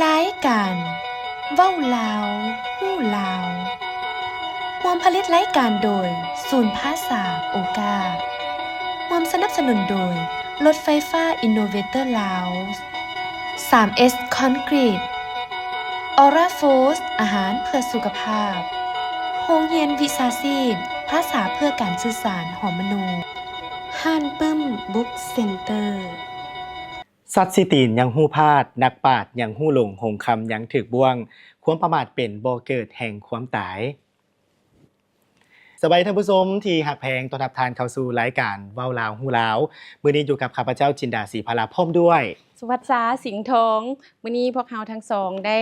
ລາຍການເວົ້າລາວ ຮູ້ລາວ. ຮ່ວມຜະລິດລາຍການໂດຍ ສູນພາສາໂອກາ. ຮ່ວມສະໜັບສະໜູນໂດຍ ລົດໄຟຟ້າ Innovator Laos, ສາມເອສ Concrete, Aura Foods ອາຫານເພື່ອສຸຂະພາບ, ໂຮງຮຽນວິຊາຊີບ ພາສາເພື່ອການສື່ສານ ຫໍມະໂນ, ຮ້ານປຶ້ມ Book Center. ສັດສີ່ຕີນຍັງຮູ້ພາດ, ນັກປາດຍັງຮູ້ຫຼົງ, ຫົງຄຳຍັງຖືກບ່ວງ, ຄວາມປະໝາດເປັນບໍ່ເກີດແຫ່ງຄວາມຕາຍ. ສະບາຍດີທ່ານຜູ້ຊົມທີ່ຮັກແພງ, ຕ້ອນຮັບທ່ານເຂົ້າສູ່ລາຍການເວົ້າລາວຮູ້ລາວ. ມື້ນີ້ຢູ່ກັບຂ້າພະເຈົ້າ ຈິນດາ ສີພາລາ ພ້ອມດ້ວຍ ສຸພັດສາ ສິງທອງ. ມື້ນີ້ພວກເຮົາທັງສອງໄດ້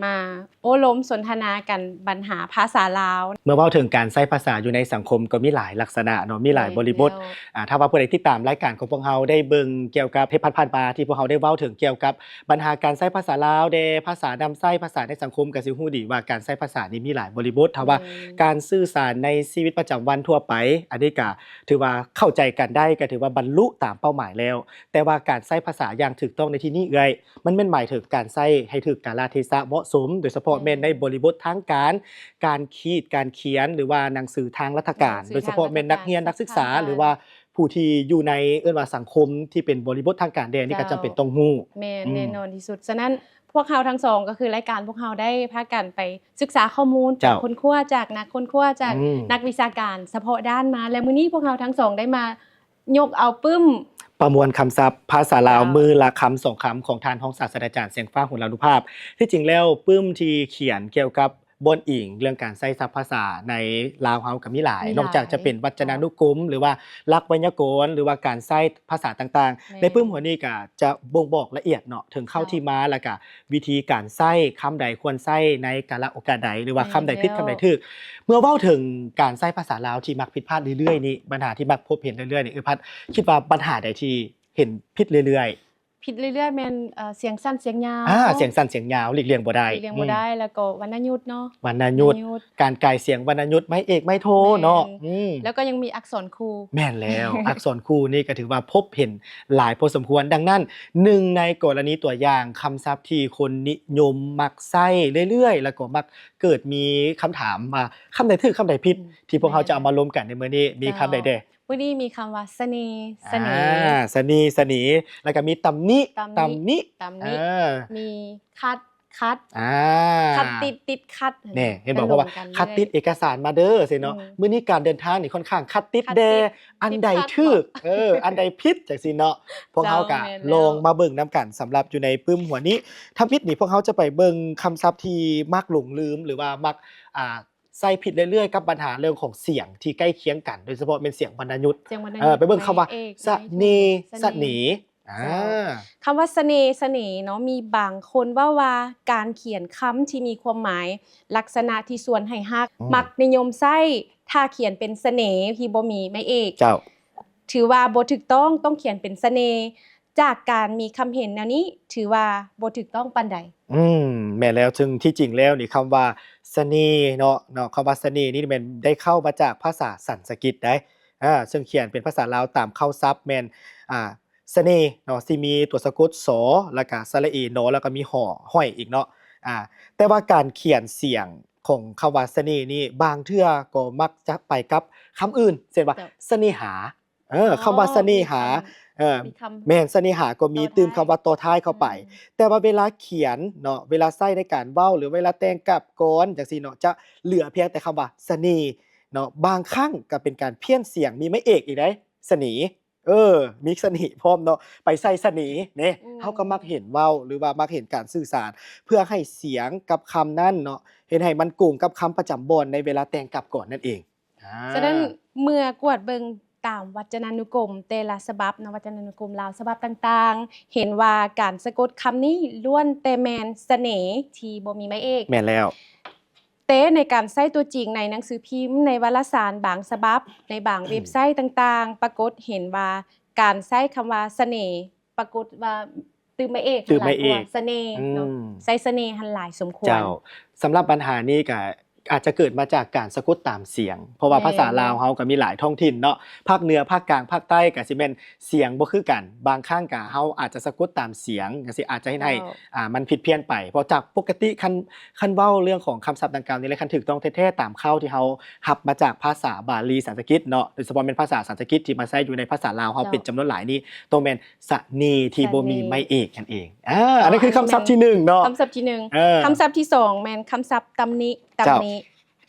ມາໂອ້ລົມສົນທະນາກັນບັນຫາພາສາລາວ. ເມື່ອເວົ້າເຖິງການໃຊ້ພາສາຢູ່ໃນສັງຄົມກໍມີຫຼາຍລັກສະນະເນາະ, ມີຫຼາຍບໍລິບົດ. ແມ່ນແລ້ວ. ອາ ຖ້າວ່າຜູ້ໃດຕິດຕາມລາຍການຂອງພວກເຮົາໄດ້ເບິ່ງກ່ຽວກັບເທບພັດຜ່ານມາທີ່ພວກເຮົາໄດ້ເວົ້າເຖິງກ່ຽວກັບບັນຫາການໃຊ້ພາສາລາວແດ່, ພາສານຳໃຊ້, ພາສາໃນສັງຄົມ ກໍຊິຮູ້ດີວ່າການໃຊ້ພາສານີ້ມີຫຼາຍບໍລິບົດ. ຖ້າວ່າ ແມ່ນ ການສື່ສານໃນຊີວິດປະຈຳວັນທົ່ວໄປ, ອັນນີ້ກະຖືວ່າເຂົ້າໃຈກັນໄດ້, ກະຖືວ່າບັນລຸຕາມເປົ້າໝາຍແລ້ວ. ແຕ່ວ່າການໃຊ້ພາສາຢ່າງຖືກຕ້ອງໃນທີ່ນີ້ເອື້ອຍ ມັນແມ່ນໝາຍເຖິງການໃຊ້ໃຫ້ຖືກກາລະເທສະເໝາະສົມ, ໂດຍສະເພາະແມ່ນໃນບໍລິບົດທາງການ, ການຂີດການຂຽນ ຫຼືວ່າໜັງສືທາງລັດຖະການ, ໂດຍສະເພາະແມ່ນນັກຮຽນນັກສຶກສາ ຫຼືວ່າຜູ້ທີ່ຢູ່ໃນ ເອີ້ນວ່າສັງຄົມທີ່ເປັນບໍລິບົດທາງການແດ່ນີ້ກໍຈຳເປັນຕ້ອງຮູ້. ແມ່ນ ອືມ ແນ່ນອນທີ່ສຸດ. ສະນັ້ນ ພວກເຮົາທັງສອງ ກໍຄືລາຍການພວກເຮົາໄດ້ພາກັນໄປສຶກສາຂໍ້ມູນ, ໄປຄົ້ນຄວ້າຈາກນັກຄົ້ນຄວ້າ, ຈາກ ອືມ ນັກວິຊາການສະເພາະດ້ານມາ ແລະ ມື້ນີ້ພວກເຮົາທັງສອງໄດ້ມາ ຍົກເອົາປຶ້ມປະມວນຄຳສັບພາສາລາວ ເຈົ້າ ມື້ລະຄຳສອງຄຳ ຂອງທ່ານຮອງສາດສະດາຈານ ແສງຟ້າ ຫົນລານຸພາບ. ທີ່ຈິງແລ້ວປຶ້ມທີ່ຂຽນກ່ຽວກັບບ່ອນອີງເລື່ອງການໃຊ້ສັບພາສາໃນລາວເຮົາກໍມີຫຼາຍ, ມີຫຼາຍ ນອກຈາກຈະເປັນວັດຈະນານຸກົມ ເຈົ້າ ຫຼືວ່າຫຼັກໄວຍາກອນ ຫຼືວ່າການໃຊ້ພາສາຕ່າງໆ. ແມ່ນ. ໃນປຶ້ມຫົວນີ້ກໍຈະບົ່ງບອກລະອຽດເນາະ ເຖິງເຄົ້າ ເຈົ້າ ທີ່ມາ ແລ້ວກໍວິທີການໃຊ້, ຄຳໃດຄວນໃຊ້ໃນກາລະໂອກາດໃດ ຫຼືວ່າຄຳໃດຜິດ ແມ່ນແລ້ວ ຄຳໃດຖືກ. ເມື່ອເວົ້າເຖິງການໃຊ້ພາສາລາວທີ່ມັກຜິດພາດເລື້ອຍໆນີ້, ບັນຫາທີ່ມັກພົບເຫັນເລື້ອຍໆນີ້, ເອື້ອຍພັດຄິດວ່າບັນຫາໃດທີ່ເຫັນຜິດເລື້ອຍໆ? ຜິດເລື້ອຍໆແມ່ນ ເອີ ສຽງສັ້ນສຽງຍາວ. ອາ ສຽງສັ້ນສຽງຍາວ ຫຼີກລ່ຽງບໍ່ໄດ້. ຫຼີກລ່ຽງບໍ່ໄດ້. ອືມ ແລ້ວກໍວັນນະຍຸດເນາະ. ວັນນະຍຸດ. ວັນນະຍຸດ. ການກາຍສຽງວັນນະຍຸດ ໄມ້ເອກ ໄມ້ໂທເນາະ. ແມ່ນ. ອືມ ແລ້ວກໍຍັງມີອັກສອນຄູ່. ແມ່ນແລ້ວ. ອັກສອນຄູ່ນີ້ກໍຖືວ່າພົບເຫັນຫຼາຍພໍສົມຄວນ. ດັ່ງນັ້ນ ໜຶ່ງໃນກໍລະນີຕົວຢ່າງຄຳສັບທີ່ຄົນນິຍົມມັກໃຊ້ເລື້ອຍໆ ແລ້ວກໍມັກເກີດມີຄຳຖາມວ່າ ຄຳໃດຖືກ ຄຳໃດຜິດ ອືມ ທີ່ພວກເຮົາຈະເອົາມາລົມກັນໃນມື້ນີ້ ມີຄຳໃດແດ່? ເຈົ້າ ມື້ນີ້ມີຄຳວ່າສະເໜ່. ສະເໜ່ ອາ ສະເໜ່ ສະເໜ່ ແລ້ວກໍມີຕຳໜິ ຕຳໜິ ຕຳໜິ ຕຳໜິ ເອີ ມີຂັດ ຂັດ ອາ ຂັດຕິດ ຕິດຂັດ ແນ່ ເຫັນບໍ່? ເພາະວ່າຂັດຕິດເອກະສານມາເດີ ຊີ້ເນາະ. ອືມ ມື້ນີ້ການເດີນທາງນີ້ຂ້ອນຂ້າງຂັດຕິດແດ່ ຂັດຕິດ ອັນໃດຖືກ ເອີ ອັນໃດຜິດ ຈັ່ງຊີ້ເນາະ. ພວກເຮົາກະ ເຈົ້າ ແມ່ນແລ້ວ ລອງມາເບິ່ງນຳກັນ ສຳລັບຢູ່ໃນປຶ້ມຫົວນີ້. ທຳອິດນີ້ ພວກເຮົາຈະໄປເບິ່ງຄຳສັບທີ່ມັກຫຼົງລືມ ຫຼືວ່າມັກ ອ່າ ໃຊ້ຜິດເລື້ອຍໆ ກັບບັນຫາເລື່ອງຂອງສຽງທີ່ໃກ້ຄຽງກັນ ໂດຍສະເພາະແມ່ນສຽງວັນນະຍຸດ. ສຽງວັນນະຍຸດ. ເອີ ໄປເເບິ່ງຄຳວ່າ ໄມ້ເອກ ສະເໜ່ ສະເໜ່ ສະເໜ່. ອາ ເຈົ້າ ຄຳວ່າສະເໜ່ ສະເໜ່ເນາະ ມີບາງຄົນເວົ້າວ່າການຂຽນຄຳທີ່ມີຄວາມໝາຍ ລັກສະນະທີ່ຊວນໃຫ້ຮັກ ອືມ ມັກນິຍົມໃຊ້ ຖ້າຂຽນເປັນສະເໜ່ທີ່ບໍ່ມີໄມ້ເອກ. ເຈົ້າ. ຖືວ່າບໍ່ຖືກຕ້ອງ, ຕ້ອງຂຽນເປັນສະເໜ່. ຈາກການມີຄຳເຫັນແນວນີ້ ຖືວ່າບໍ່ຖືກຕ້ອງປານໃດ. ອືມ ແມ່ນແລ້ວ. ເຊິ່ງທີ່ຈິງແລ້ວນີ້ ຄຳວ່າສະເໜ່ເນາະ ເນາະ ຄຳວ່າສະເໜ່ນີ້ແມ່ນໄດ້ເຂົ້າມາຈາກພາສາສັນສະກິດໃດ໋ ອາ ເຊິ່ງຂຽນເປັນພາສາລາວຕາມເຄົ້າສັບແມ່ນ ອາ ສະເໜ່ເນາະ ຊິມີຕົວສະກົດ ສ ແລ້ວກະສະຫຼະເອ ນ ແລ້ວກະມີ ຫ ຫ້ອຍອີກເນາະ. ອາ ແຕ່ວ່າການຂຽນສຽງຂອງຄຳວ່າສະເໜ່ນີ້ ບາງເທື່ອກໍມັກຈະໄປກັບຄຳອື່ນ ເຊັ່ນວ່າ ເຈົ້າ ສະເໜ່ຫາ. ເອີ ອໍ ຄຳວ່າສະເໜ່ຫາ ມີຄຳ ເອີ ມີຄຳ ແມ່ນ ສະເໜ່ຫາກໍມີຕື່ມຄຳວ່າຕໍ່ທ້າຍເຂົ້າໄປ. ອືມ ແຕ່ວ່າເວລາຂຽນເນາະ ເວລາໃຊ້ໃນການເວົ້າ ຫຼືເວລາແຕ່ງກັບກອນຈັ່ງຊີ້ເນາະ ຈະເຫຼືອພຽງແຕ່ຄຳວ່າສະເໜ່ເນາະ. ບາງຄັ້ງກໍເປັນການພຽນສຽງ ມີໄມ້ເອກອີກໃດ໋ ສະເໜ່. ເອີ ມີສະເໜ່ພ້ອມເນາະ ໄປໃສ່ສະເໜ່ເດ້. ອືມ ເຮົາກໍມັກເຫັນເວົ້າ ຫຼືວ່າມັກເຫັນການສື່ສານ ເພື່ອໃຫ້ສຽງກັບຄຳນັ້ນເນາະ ເຮັດໃຫ້ມັນກົງກັບຄຳປະຈຳບ່ອນໃນເວລາແຕ່ງກັບກອນນັ້ນເອງ. ອາ ສະນັ້ນ ເມື່ອກວດເບິ່ງຕາມວັດຈະນານຸກົມແຕ່ລະສະບັບເນາະ ວັດຈະນານຸກົມລາວສະບັບຕ່າງໆ ເຫັນວ່າການສະກົດຄຳນີ້ລ້ວນແຕ່ແມ່ນສະເໜ່ທີ່ບໍ່ມີໄມ້ເອກ. ແມ່ນແລ້ວ. ແຕ່ໃນການໃຊ້ຕົວຈິງໃນໜັງສືພິມ, ໃນວາລະສານບາງສະບັບ, ໃນບາງ ອືມ ເວັບໄຊຕ່າງໆ ປາກົດເຫັນວ່າການໃຊ້ຄຳວ່າສະເໜ່ ປາກົດວ່າຕື່ມໄມ້ເອກ ຕື່ມໄມ້ເອກ ສະເໜ່ເນາະ ອືມ ໃຊ້ສະເໜ່ຫັ້ນຫຼາຍສົມຄວນ. ເຈົ້າ ສຳລັບບັນຫານີ້ກະ ອາດຈະເກີດມາຈາກການສະກົດຕາມສຽງ ເພາະວ່າ ແມ່ນ ພາສາລາວເຮົາກໍມີຫຼາຍທ້ອງຖິ່ນເນາະ, ພາກເໜືອ ພາກກາງ ພາກໃຕ້ ກໍຊິແມ່ນສຽງບໍ່ຄືກັນ, ບາງຄັ້ງກໍເຮົາອາດຈະສະກົດຕາມສຽງຈັ່ງຊີ້ ອາດຈະເຮັດໃຫ້ ເຈົ້າ ອ່າ ມັນຜິດພຽນໄປ. ເພາະຈາກປົກກະຕິ ຄັນ ຄັນເວົ້າເລື່ອງຂອງຄຳສັບດັ່ງກ່າວນີ້ ແລະ ຄັນຖືກຕ້ອງແທ້ໆຕາມເຄົ້າທີ່ເຮົາຮັບມາຈາກພາສາບາລີ ສັນສະກິດເນາະ, ໂດຍສະເພາະແມ່ນພາສາສັນສະກິດທີ່ມາໃຊ້ຢູ່ໃນພາສາລາວເຮົາ ເຈົ້າ ເປັນຈຳນວນຫຼາຍນີ້ ຕ້ອງແມ່ນສະເໜ່ທີ່ບໍ່ມີ ສະເໜ່ ໄມ້ເອກນັ້ນເອງ. ອ່າ ອັນນັ້ນຄືຄຳສັບທີໜຶ່ງເນາະ. ຄຳສັບທີໜຶ່ງ. ເອີ ຄຳສັບທີສອງແມ່ນຄຳສັບຕຳໜິ ຕຳ ເຈົ້າ ໜິ.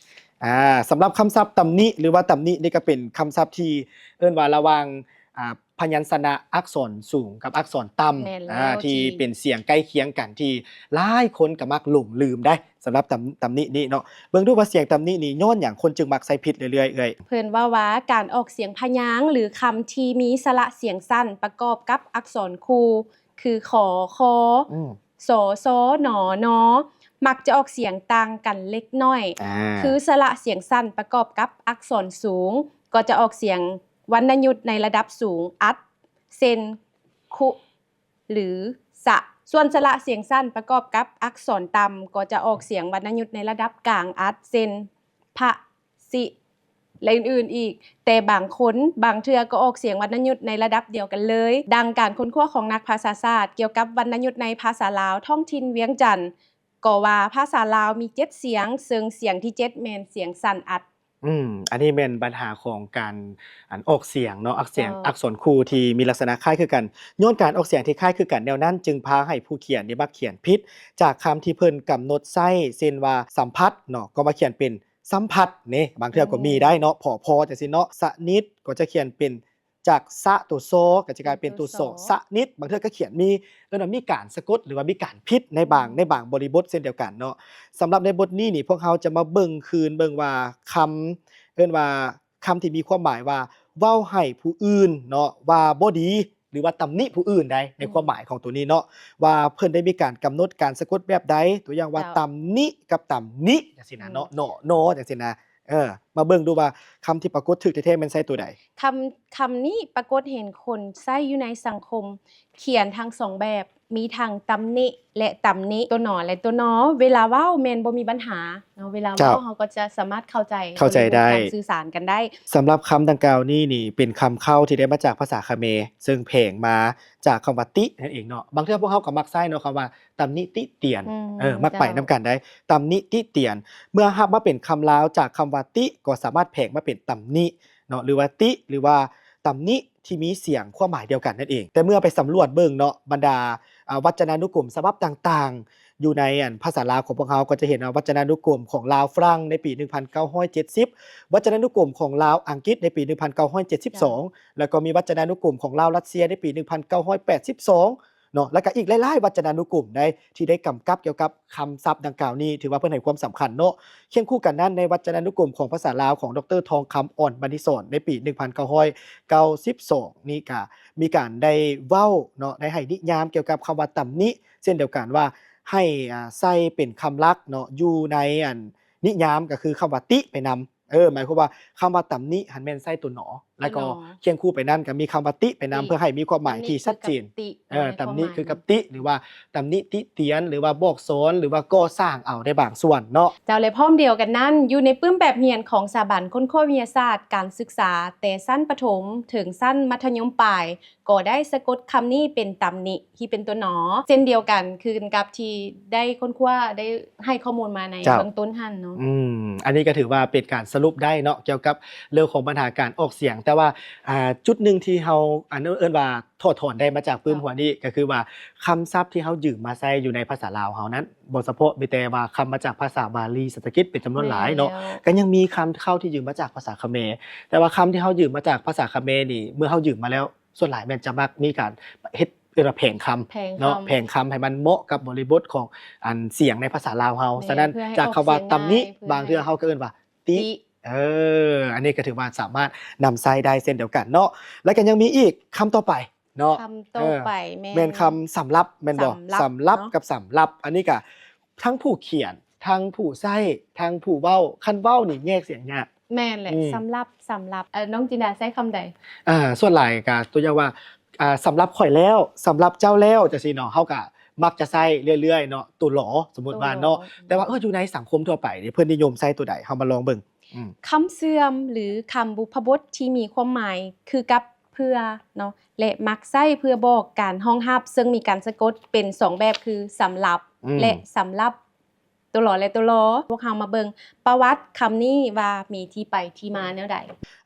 ອ່າ ສຳລັບຄຳສັບຕຳໜິ ຫຼືວ່າຕຳໜິນີ້ກໍເປັນຄຳສັບທີ່ເອີ້ນວ່າລະຫວ່າງ ອ່າ ພະຍັນຊະນະອັກສອນສູງກັບອັກສອນຕ່ຳ ແມ່ນແລ້ວ ອ່າ ທີ່ ທີ່ເປັນສຽງໃກ້ຄຽງກັນ ທີ່ຫຼາຍຄົນກໍມັກຫຼົງລືມໄດ໋ ສຳລັບຕຳ ຕຳໜິນີ້ເນາະ. ເບິ່ງດູວ່າສຽງຕຳໜິນີ້ຍ້ອນຫຍັງຄົນຈຶ່ງມັກໃຊ້ຜິດເລື້ອຍໆ ເອື້ອຍ? ເພິ່ນເວົ້າວ່າການອອກສຽງພະຍາງ ຫຼື ຄຳທີ່ມີສະຫຼະສຽງສັ້ນປະກອບກັບອັກສອນຄູ່ ຄື ຂໍ ຄໍ ອືມ ສໍ ຊໍ ໜໍ ນໍ ມັກຈະອອກສຽງຕ່າງກັນເລັກນ້ອຍ ອ່າ ຄືສະຫຼະສຽງສັ້ນປະກອບກັບອັກສອນສູງ ກໍຈະອອກສຽງວັນນະຍຸດໃນລະດັບສູງ ອັດ ເຊັ່ນ ຄຸ ຫຼື ສະ, ສ່ວນສະຫຼະສຽງສັ້ນປະກອບກັບອັກສອນຕ່ຳ ກໍຈະອອກສຽງວັນນະຍຸດໃນລະດັບກາງ ອັດ ເຊັ່ນ ພະ ຊິ ແລະ ອື່ນໆອີກ, ແຕ່ບາງຄົນ ບາງເທື່ອກໍອອກສຽງວັນນະຍຸດໃນລະດັບດຽວກັນເລີຍ. ດັ່ງການຄົ້ນຄວ້າຂອງນັກພາສາສາດກ່ຽວກັບວັນນະຍຸດໃນພາສາລາວທ້ອງຖິ່ນວຽງຈັນ ກໍວ່າພາສາລາວມີເຈັດສຽງ, ເຊິ່ງສຽງທີເຈັດແມ່ນສຽງສັ້ນອັດ. ອືມ ອັນນີ້ແມ່ນບັນຫາຂອງການ ອັນ ອອກສຽງເນາະ, ອັກສຽງ ເຈົ້າ ອັກສອນຄູ່ທີ່ມີລັກສະນະຄ້າຍຄືກັນ. ຍ້ອນການອອກສຽງທີ່ຄ້າຍຄືກັນແນວນັ້ນ ຈຶ່ງພາໃຫ້ຜູ້ຂຽນນີ້ມັກຂຽນຜິດຈາກຄຳທີ່ເພິ່ນກຳນົດໃຊ້, ເຊັ່ນວ່າ ສຳພັດເນາະ ກໍມາຂຽນເປັນ ສຳພັດເນ ບາງເທື່ອກໍມີໄດ້ເນາະ ແມ່ນ ພໍ ພໍ ຈັ່ງຊີ້ເນາະ. ສະໜິດກໍຈະຂຽນເປັນ ຈາກ ສະ ຕົວ ຊໍ ກໍຈະກາຍເປັນຕົວ ຊໍ ສະໜິດ, ບາງເທື່ອກໍຂຽນມີ ເອີ້ນວ່າມີການສະກົດ ຫຼືວ່າມີການຜິດໃນບາງ ໃນບາງບໍລິບົດເຊັ່ນດຽວກັນເນາະ. ສຳລັບໃນບົດນີ້ນີ້ ພວກເຮົາຈະມາເບິ່ງຄືນເບິ່ງວ່າຄຳ ເອີ້ນວ່າຄຳທີ່ມີຄວາມໝາຍວ່າ ເວົ້າໃຫ້ຜູ້ອື່ນເນາະ ວ່າບໍ່ດີ ຫຼືວ່າຕຳໜິຜູ້ອື່ນໃດ໋ ໃນຄວາມໝາຍຂອງຕົວນີ້ເນາະ ວ່າເພິ່ນໄດ້ມີການກຳນົດການສະກົດແບບໃດ, ຕົວຢ່າງວ່າ ເຈົ້າ ຕຳໜິກັບຕຳນິ ຈັ່ງຊີ້ນະເນາະ ອືມ ເນາະ ເນາະ ຈັ່ງຊີ້ນະ. ເອີ ມາເບິ່ງດູວ່າຄຳທີ່ປາກົດຖືກແທ້ໆແມ່ນໃຊ້ຕົວໃດ? ຄຳ ຄຳນີ້ປາກົດເຫັນຄົນໃຊ້ຢູ່ໃນສັງຄົມ ຂຽນທັງສອງແບບ ມີທັງຕຳໜິ ແລະ ຕຳນິ. ຕົວ ນ ແລະ ຕົວ ນ ເວລາເວົ້າແມ່ນບໍ່ມີບັນຫາເນາະ, ເວລາເວົ້າ ເຈົ້າ ເຮົາກໍຈະສາມາດເຂົ້າໃຈ ເຂົ້າໃຈໄດ້ ໃນການສື່ສານກັນໄດ້. ສຳລັບຄຳດັ່ງກ່າວນີ້ນີ້ ເປັນຄຳເຄົ້າທີ່ໄດ້ມາຈາກພາສາຂະແມ ເຊິ່ງແຜງມາຈາກຄຳວ່າຕິນັ້ນເອງເນາະ. ບາງເທື່ອພວກເຮົາກໍມັກໃຊ້ເນາະ ຄຳວ່າ ຕຳໜິຕິຕຽນ ອືມ ເອີ ມັກໄປນຳກັນໄດ໋ ເຈົ້າ ຕຳໜິຕິຕຽນ. ເມື່ອຮັບມາເປັນຄຳລາວຈາກຄຳວ່າຕິ ກໍສາມາດແຜງມາເປັນຕຳໜິເນາະ ຫຼືວ່າຕິ ຫຼືວ່າຕຳໜິທີ່ມີສຽງຄວາມໝາຍດຽວກັນນັ້ນເອງ. ແຕ່ເມື່ອໄປສຳຫຼວດເບິ່ງເນາະ ບັນດາ ອາ ວັດຈະນານຸກົມສະບັບຕ່າງໆ ຢູ່ໃນ ອັນ ພາສາລາວຂອງພວກເຮົາ ກໍຈະເຫັນວ່າ ວັດຈະນານຸກົມຂອງລາວຝຣັ່ງໃນປີໜຶ່ງພັນເກົ້າຮ້ອຍເຈັດສິບ, ວັດຈະນານຸກົມຂອງລາວອັງກິດໃນປີໜຶ່ງພັນເກົ້າຮ້ອຍເຈັດສິບສອງ ເຈົ້າ ແລ້ວກໍມີວັດຈະນານຸກົມຂອງລາວຣັດເຊຍໃນປີໜຶ່ງພັນເກົ້າຮ້ອຍແປດສິບສອງ ເນາະ ແລ້ວກໍອີກຫຼາຍໆວັດຈະນານຸກົມໃດ໋ ທີ່ໄດ້ກຳກັບກ່ຽວກັບຄຳສັບດັ່ງກ່າວນີ້ ຖືວ່າເພິ່ນໃຫ້ຄວາມສຳຄັນເນາະ. ຄຽງຄູ່ກັນນັ້ນ ໃນວັດຈະນານຸກົມຂອງພາສາລາວຂອງ ດຣ ທອງຄຳ ອ່ອນບັນທິສອນ ໃນປີໜຶ່ງພັນເກົ້າຮ້ອຍເກົ້າສິບສອງນີ້ ກະມີການໄດ້ເວົ້າເນາະ ໄດ້ໃຫ້ນິຍາມກ່ຽວກັບຄຳວ່າຕຳໜິ ເຊັ່ນດຽວກັນວ່າ ໃຫ້ ອາ ໃສ່ເປັນຄຳຫຼັກເນາະ ຢູ່ໃນ ອັນ ນິຍາມ ກໍຄືຄຳວ່າຕິໄປນຳ. ເອີ ໝາຍຄວາມວ່າຄຳວ່າຕຳໜິຫັ້ນແມ່ນໃຊ້ຕົວ ນ ແລ້ວກໍ ນ ຄຽງຄູ່ໄປນັ້ນກໍມີຄຳວ່າຕິໄປນຳ ຕິ ເພື່ອໃຫ້ມີຄວາມໝາຍທີ່ຊັດເຈນ. ຕຳໜິຄືກັບຕິ ເອີ ຕຳໜິຄືກັບຕິ ຫຼືວ່າຕຳໜິຕິຕຽນ ຫຼືວ່າບອກສອນ ຫຼືວ່າກໍ່ສ້າງເອົາໃນບາງສ່ວນເນາະ. ເຈົ້າ ແລະ ພ້ອມດຽວກັນນັ້ນ ຢູ່ໃນປຶ້ມແບບຮຽນຂອງສະຖາບັນຄົ້ນຄວ້າວິທະຍາສາດການສຶກສາ ແຕ່ຊັ້ນປະຖົມເຖິງຊັ້ນມັດທະຍົມປາຍ ກໍໄດ້ສະກົດຄຳນີ້ເປັນຕຳໜິ ທີ່ເປັນຕົວ ນ ເຊັ່ນດຽວກັນຄືກັນກັບທີ່ໄດ້ຄົ້ນຄວ້າ ໄດ້ໃຫ້ຂໍ້ມູນມາໃນ ເຈົ້າ ເບື້ອງຕົ້ນຫັ້ນເນາະ. ອືມ ອັນນີ້ກໍຖືວ່າເປັນການສະຫຼຸບໄດ້ເນາະ ກ່ຽວກັບເລື່ອງຂອງບັນຫາການອອກສຽງ. ແຕ່ວ່າ ອ່າ ຈຸດໜຶ່ງທີ່ເຮົາ ອັນ ເອີ້ນວ່າຖອດຖອນໄດ້ມາຈາກປຶ້ມ ເຈົ້າ ຫົວນີ້ ກໍຄືວ່າຄຳສັບທີ່ເຮົາຢືມມາໃຊ້ຢູ່ໃນພາສາລາວເຮົານັ້ນ ບໍ່ສະເພາະມີແຕ່ວ່າຄຳມາຈາກພາສາບາລີ ສັນສະກິດເປັນຈຳນວນຫຼາຍເນາະ ແມ່ນແລ້ວ ກໍຍັງມີຄຳເຄົ້າທີ່ຢືມມາຈາກພາສາຂະແມ. ແຕ່ວ່າຄຳທີ່ເຮົາຢືມມາຈາກພາສາຂະແມນີ້ ເມື່ອເຮົາຢືມມາແລ້ວ ສ່ວນຫຼາຍແມ່ນຈະມັກມີການເຮັດ ເອີ້ນວ່າແຜງຄຳ ແຜງຄຳ ເນາະ ແຜງຄຳໃຫ້ມັນເໝາະກັບບໍລິບົດຂອງ ອັນ ສຽງໃນພາສາລາວເຮົາ. ແມ່ນ ສະນັ້ນ ເພື່ອໃຫ້ ຈາກຄຳວ່າ ອອກສຽງງ່າຍ ຕຳໜິ ເພື່ອ ບາງເທື່ອເຮົາກໍເອີ້ນວ່າ ຕິ ຕິ ເອີ ອັນນີ້ກໍຖືວ່າສາມາດນຳໃຊ້ໄດ້ເຊັ່ນດຽວກັນເນາະ. ແລ້ວກໍຍັງມີອີກຄຳຕໍ່ໄປເນາະ ຄຳຕໍ່ໄປ ເອີ ແມ່ນ ແມ່ນຄຳສຳລັບ ແມ່ນບໍ່? ສຳລັບ ສຳລັບ ເນາະ ກັບສຳລັບ ອັນນີ້ກໍທັງຜູ້ຂຽນ ທັງຜູ້ໃຊ້ ທັງຜູ້ເວົ້າ. ຄັນເວົ້ານີ້ແຍກສຽງຍາກ. ແມ່ນແຫຼະ ອືມ ສຳລັບ ສຳລັບ ເອີ ນ້ອງຈິນດາໃຊ້ຄຳໃດ? ອ່າ ສ່ວນຫຼາຍກໍຕົວຢ່າງວ່າ ອ່າ ສຳລັບຂ້ອຍແລ້ວ ສຳລັບເຈົ້າແລ້ວ ຈັ່ງຊີ້ເນາະ ເຮົາກໍ ມັກຈະໃຊ້ເລື້ອຍໆເນາະ ໂຕຫຼໍ ສົມມຸດວ່າເນາະ. ໂຕຫຼໍ ແຕ່ວ່າ ເອີ ຢູ່ໃນສັງຄົມທົ່ວໄປນີ້ ເພິ່ນນິຍົມໃຊ້ໂຕໃດ? ເຮົາມາລອງເບິ່ງ. ອືມ ຄຳເຊື່ອມ ຫຼື ຄຳບຸບພະບົດທີ່ມີຄວາມໝາຍຄືກັບ ເພື່ອ ເນາະ ແລະ ມັກໃຊ້ເພື່ອບອກການຮອງຮັບ ເຊິ່ງມີການສະກົດເປັນສອງແບບ ຄື ສຳລັບ ອືມ ແລະ ສຳລັບ. ໂຕຫຼໍ ແລະ ໂຕຫຼໍ ພວກເຮົາມາເບິ່ງປະຫວັດຄຳນີ້ວ່າມີທີ່ໄປທີ່ມາແນວໃດ.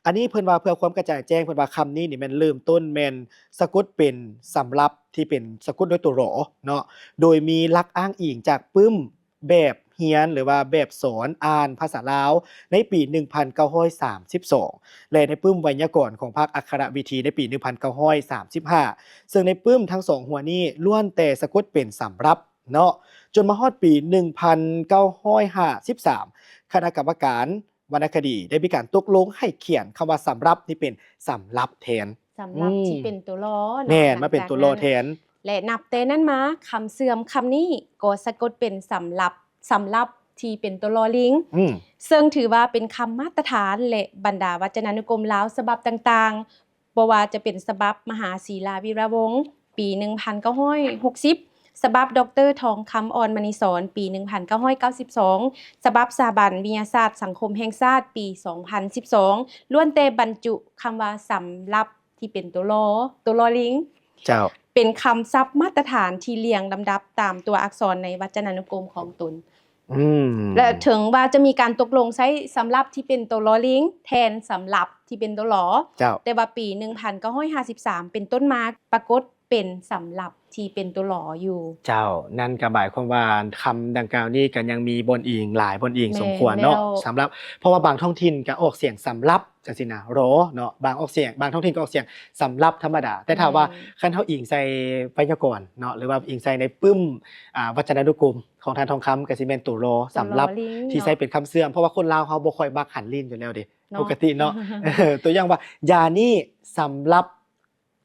ອັນນີ້ເພິ່ນວ່າເພື່ອຄວາມກະຈ່າງແຈ້ງ ເພິ່ນວ່າຄຳນີ້ນີ້ແມ່ນເລີ່ມຕົ້ນແມ່ນສະກົດເປັນສຳລັບ ທີ່ເປັນສະກົດດ້ວຍໂຕຫຼໍເນາະ ໂດຍມີຫຼັກອ້າງອີງຈາກປຶ້ມແບບຮຽນ ຫຼືວ່າແບບສອນອ່ານພາສາລາວ ໃນປີໜຶ່ງພັນເກົ້າຮ້ອຍສາມສິບສອງ ແລະ ໃນປຶ້ມໄວຍາກອນຂອງພາກອັກຂະລະວິທີໃນປີໜຶ່ງພັນເກົ້າຮ້ອຍສາມສິບຫ້າ ເຊິ່ງໃນປຶ້ມທັງສອງຫົວນີ້ລ້ວນແຕ່ສະກົດເປັນສຳລັບ ເນາະ ຈົນມາຮອດປີໜຶ່ງພັນເກົ້າຮ້ອຍຫ້າສິບສາມ ຄະນະກຳມະການວັນນະຄະດີໄດ້ມີການຕົກລົງໃຫ້ຂຽນຄຳວ່າສຳລັບນີ້ເປັນສຳລັບແທນ. ສຳລັບ ອືມ ທີ່ເປັນໂຕຫຼໍເນາະ ແມ່ນ ມາເປັນໂຕຫຼໍແທນ. ແລະ ນັບແຕ່ນັ້ນມາ ຄຳເຊື່ອມຄຳນີ້ກໍສະກົດເປັນສຳລັບ ສຳລັບທີ່ເປັນໂຕລໍລິງ ອືມ ເຊິ່ງຖືວ່າເປັນຄຳມາດຕະຖານ ແລະ ບັນດາວັດຈະນານຸກົມລາວສະບັບຕ່າງໆ ບໍ່ວ່າຈະເປັນສະບັບມະຫາສີລາວິລະວົງ ປີໜຶ່ງພັນເກົ້າຮ້ອຍຫົກສິບ, ສະບັບ ດອກເຕີ ທອງຄຳ ອ່ອນມະນີສອນ ປີໜຶ່ງພັນເກົ້າຮ້ອຍເກົ້າສິບສອງ, ສະບັບສະຖາບັນວິທະຍາສາດສັງຄົມແຫ່ງຊາດ ປີສອງພັນສິບສອງ ລ້ວນແຕ່ບັນຈຸຄຳວ່າສຳລັບທີ່ເປັນໂຕລໍ ໂຕລໍລິງ. ເຈົ້າ. ເປັນຄຳສັບມາດຕະຖານທີ່ລຽງລຳດັບຕາມຕົວອັກສອນໃນວັດຈະນານຸກົມຂອງຕົນ. ອືມ ແລະ ເຖິງວ່າຈະມີການຕົກລົງໃຊ້ສຳລັບທີ່ເປັນໂຕລໍລິງ ແທນສຳລັບທີ່ເປັນໂຕລໍ ເຈົ້າ ແຕ່ວ່າປີໜຶ່ງພັນເກົ້າຮ້ອຍຫ້າສິບສາມເປັນຕົ້ນມາ ປາກົດເປັນສຳລັບທີ່ເປັນໂຕລໍຢູ່. ເຈົ້າ. ນັ້ນກໍໝາຍຄວາມວ່າຄຳດັ່ງກ່າວນີ້ກໍຍັງມີບ່ອນອີງຫຼາຍບ່ອນອີງ ແມ່ນ ສົມຄວນເນາະ ແລ້ວ ສຳລັບ ເພາະວ່າບາງທ້ອງຖິ່ນກໍອອກສຽງສຳລັບ ຈັ່ງຊີ້ນະ ລໍເນາະ ບາງອອກສຽງ ບາງທ້ອງຖິ່ນກໍອອກສຽງສຳລັບທຳມະດາ ແຕ່ຖ້າວ່າ ແມ່ນ ຄັນເຮົາອີງໃສ່ໄວຍາກອນເນາະ ຫຼືວ່າອີງໃສ່ໃນປຶ້ມ ອ່າ ວັດຈະນານຸກົມຂອງທ່ານທອງຄຳ ກໍຊິແມ່ນໂຕລໍ ໂຕລໍ ສຳລັບ ລິງ ທີ່ ເນາະ ໃຊ້ເປັນຄຳເຊື່ອມ ເພາະວ່າຄົນລາວເຮົາບໍ່ຄ່ອຍມັກຫັນລິ້ນຢູ່ແລ້ວເດ້ ເນາະ ປົກກະຕິເນາະ. ເອີ ຕົວຢ່າງວ່າ ຢານີ້ສຳລັບ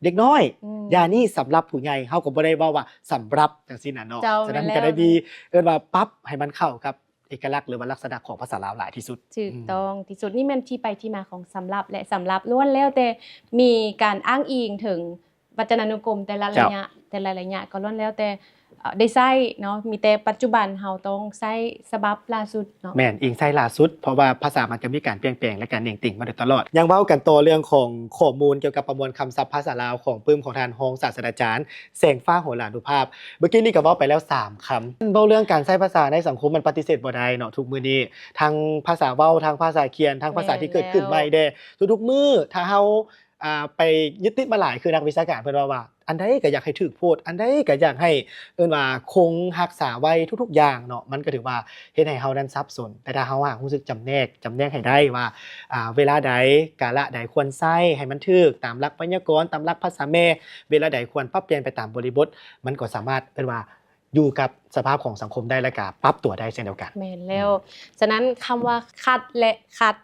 ເດັກນ້ອຍ ອືມ ຢານີ້ສຳລັບຜູ້ໃຫຍ່ ເຮົາກໍບໍ່ໄດ້ເວົ້າວ່າສຳລັບ ຈັ່ງຊີ້ນະເນາະ. ເຈົ້າ. ສະນັ້ນ ແມ່ນແລ້ວ ກໍໄດ້ມີ ເອີ້ນວ່າປັບໃຫ້ມັນເຂົ້າກັບ ເອກະລັກ ຫຼືວ່າລັກສະນະຂອງພາສາລາວຫຼາຍທີ່ສຸດ. ຖືກ ອືມ ຕ້ອງທີ່ສຸດ. ນີ້ແມ່ນທີ່ໄປທີ່ມາຂອງສຳລັບ ແລະ ສຳລັບລ້ວນແລ້ວແຕ່ມີການອ້າງອີງເຖິງວັດຈະນານຸກົມແຕ່ລະໄລຍະ ເຈົ້າ ແຕ່ລະໄລຍະກໍລ້ວນແລ້ວແຕ່ ເອີ ໄດ້ໃຊ້ເນາະ ມີແຕ່ປັດຈຸບັນເຮົາຕ້ອງໃຊ້ສະບັບລ່າສຸດເນາະ. ແມ່ນ ອີງໃສ່ລ່າສຸດ ເພາະວ່າພາສາມັນກໍມີການປ່ຽນແປງ ແລະ ການເໜັງຕີງມາໂດຍຕະຫຼອດ. ຍັງເວົ້າກັນຕໍ່ເລື່ອງຂອງຂໍ້ມູນກ່ຽວກັບປະມວນຄຳສັບພາສາລາວຂອງປຶ້ມຂອງທ່ານຮອງສາດສະດາຈານ ແສງຟ້າ ໂຫລານຸພາບ. ເມື່ອກີ້ນີ້ກໍເວົ້າໄປແລ້ວສາມຄຳ. ເວົ້າເລື່ອງການໃຊ້ພາສາໃນສັງຄົມ ມັນປະຕິເສດບໍ່ໄດ້ເນາະ ທຸກມື້ນີ້ທັງພາສາເວົ້າ ທັງພາສາຂຽນ ທັງພາສາທີ່ເກີດຂຶ້ນໃໝ່ແດ່. ແມ່ນແລ້ວ. ທຸກໆມື້ຖ້າເຮົາ ອ່າ ໄປຍຶດຕິດມາຫຼາຍ ຄືນັກວິຊາການເພິ່ນເວົ້າວ່າ ອັນໃດກໍຢາກໃຫ້ຖືກໂພດ ອັນໃດກໍຢາກໃຫ້ ເອີ້ນວ່າຄົງຮັກສາໄວ້ທຸກໆຢ່າງເນາະ ມັນກໍຖືວ່າເຮັດໃຫ້ເຮົານັ້ນສັບສົນ. ແຕ່ຖ້າເຮົາຫາກຮູ້ສຶກຈຳແນກ ຈຳແນກໃຫ້ໄດ້ວ່າ ອ່າ ເວລາໃດ ກາລະໃດຄວນໃຊ້ໃຫ້ມັນຖືກຕາມຫຼັກໄວຍາກອນ ຕາມຫຼັກພາສາແມ່ ເວລາໃດຄວນປັບປ່ຽນໄປຕາມບໍລິບົດ ມັນກໍສາມາດ ເອີ້ນວ່າ ຢູ່ກັບສະພາບຂອງສັງຄົມໄດ້ ແລະ ກະປັບຕົວໄດ້ເຊັ່ນດຽວກັນ. ແມ່ນແລ້ວ. ອືມ ສະນັ້ນ ຄຳວ່າຂັດ ແລະ ຂັດ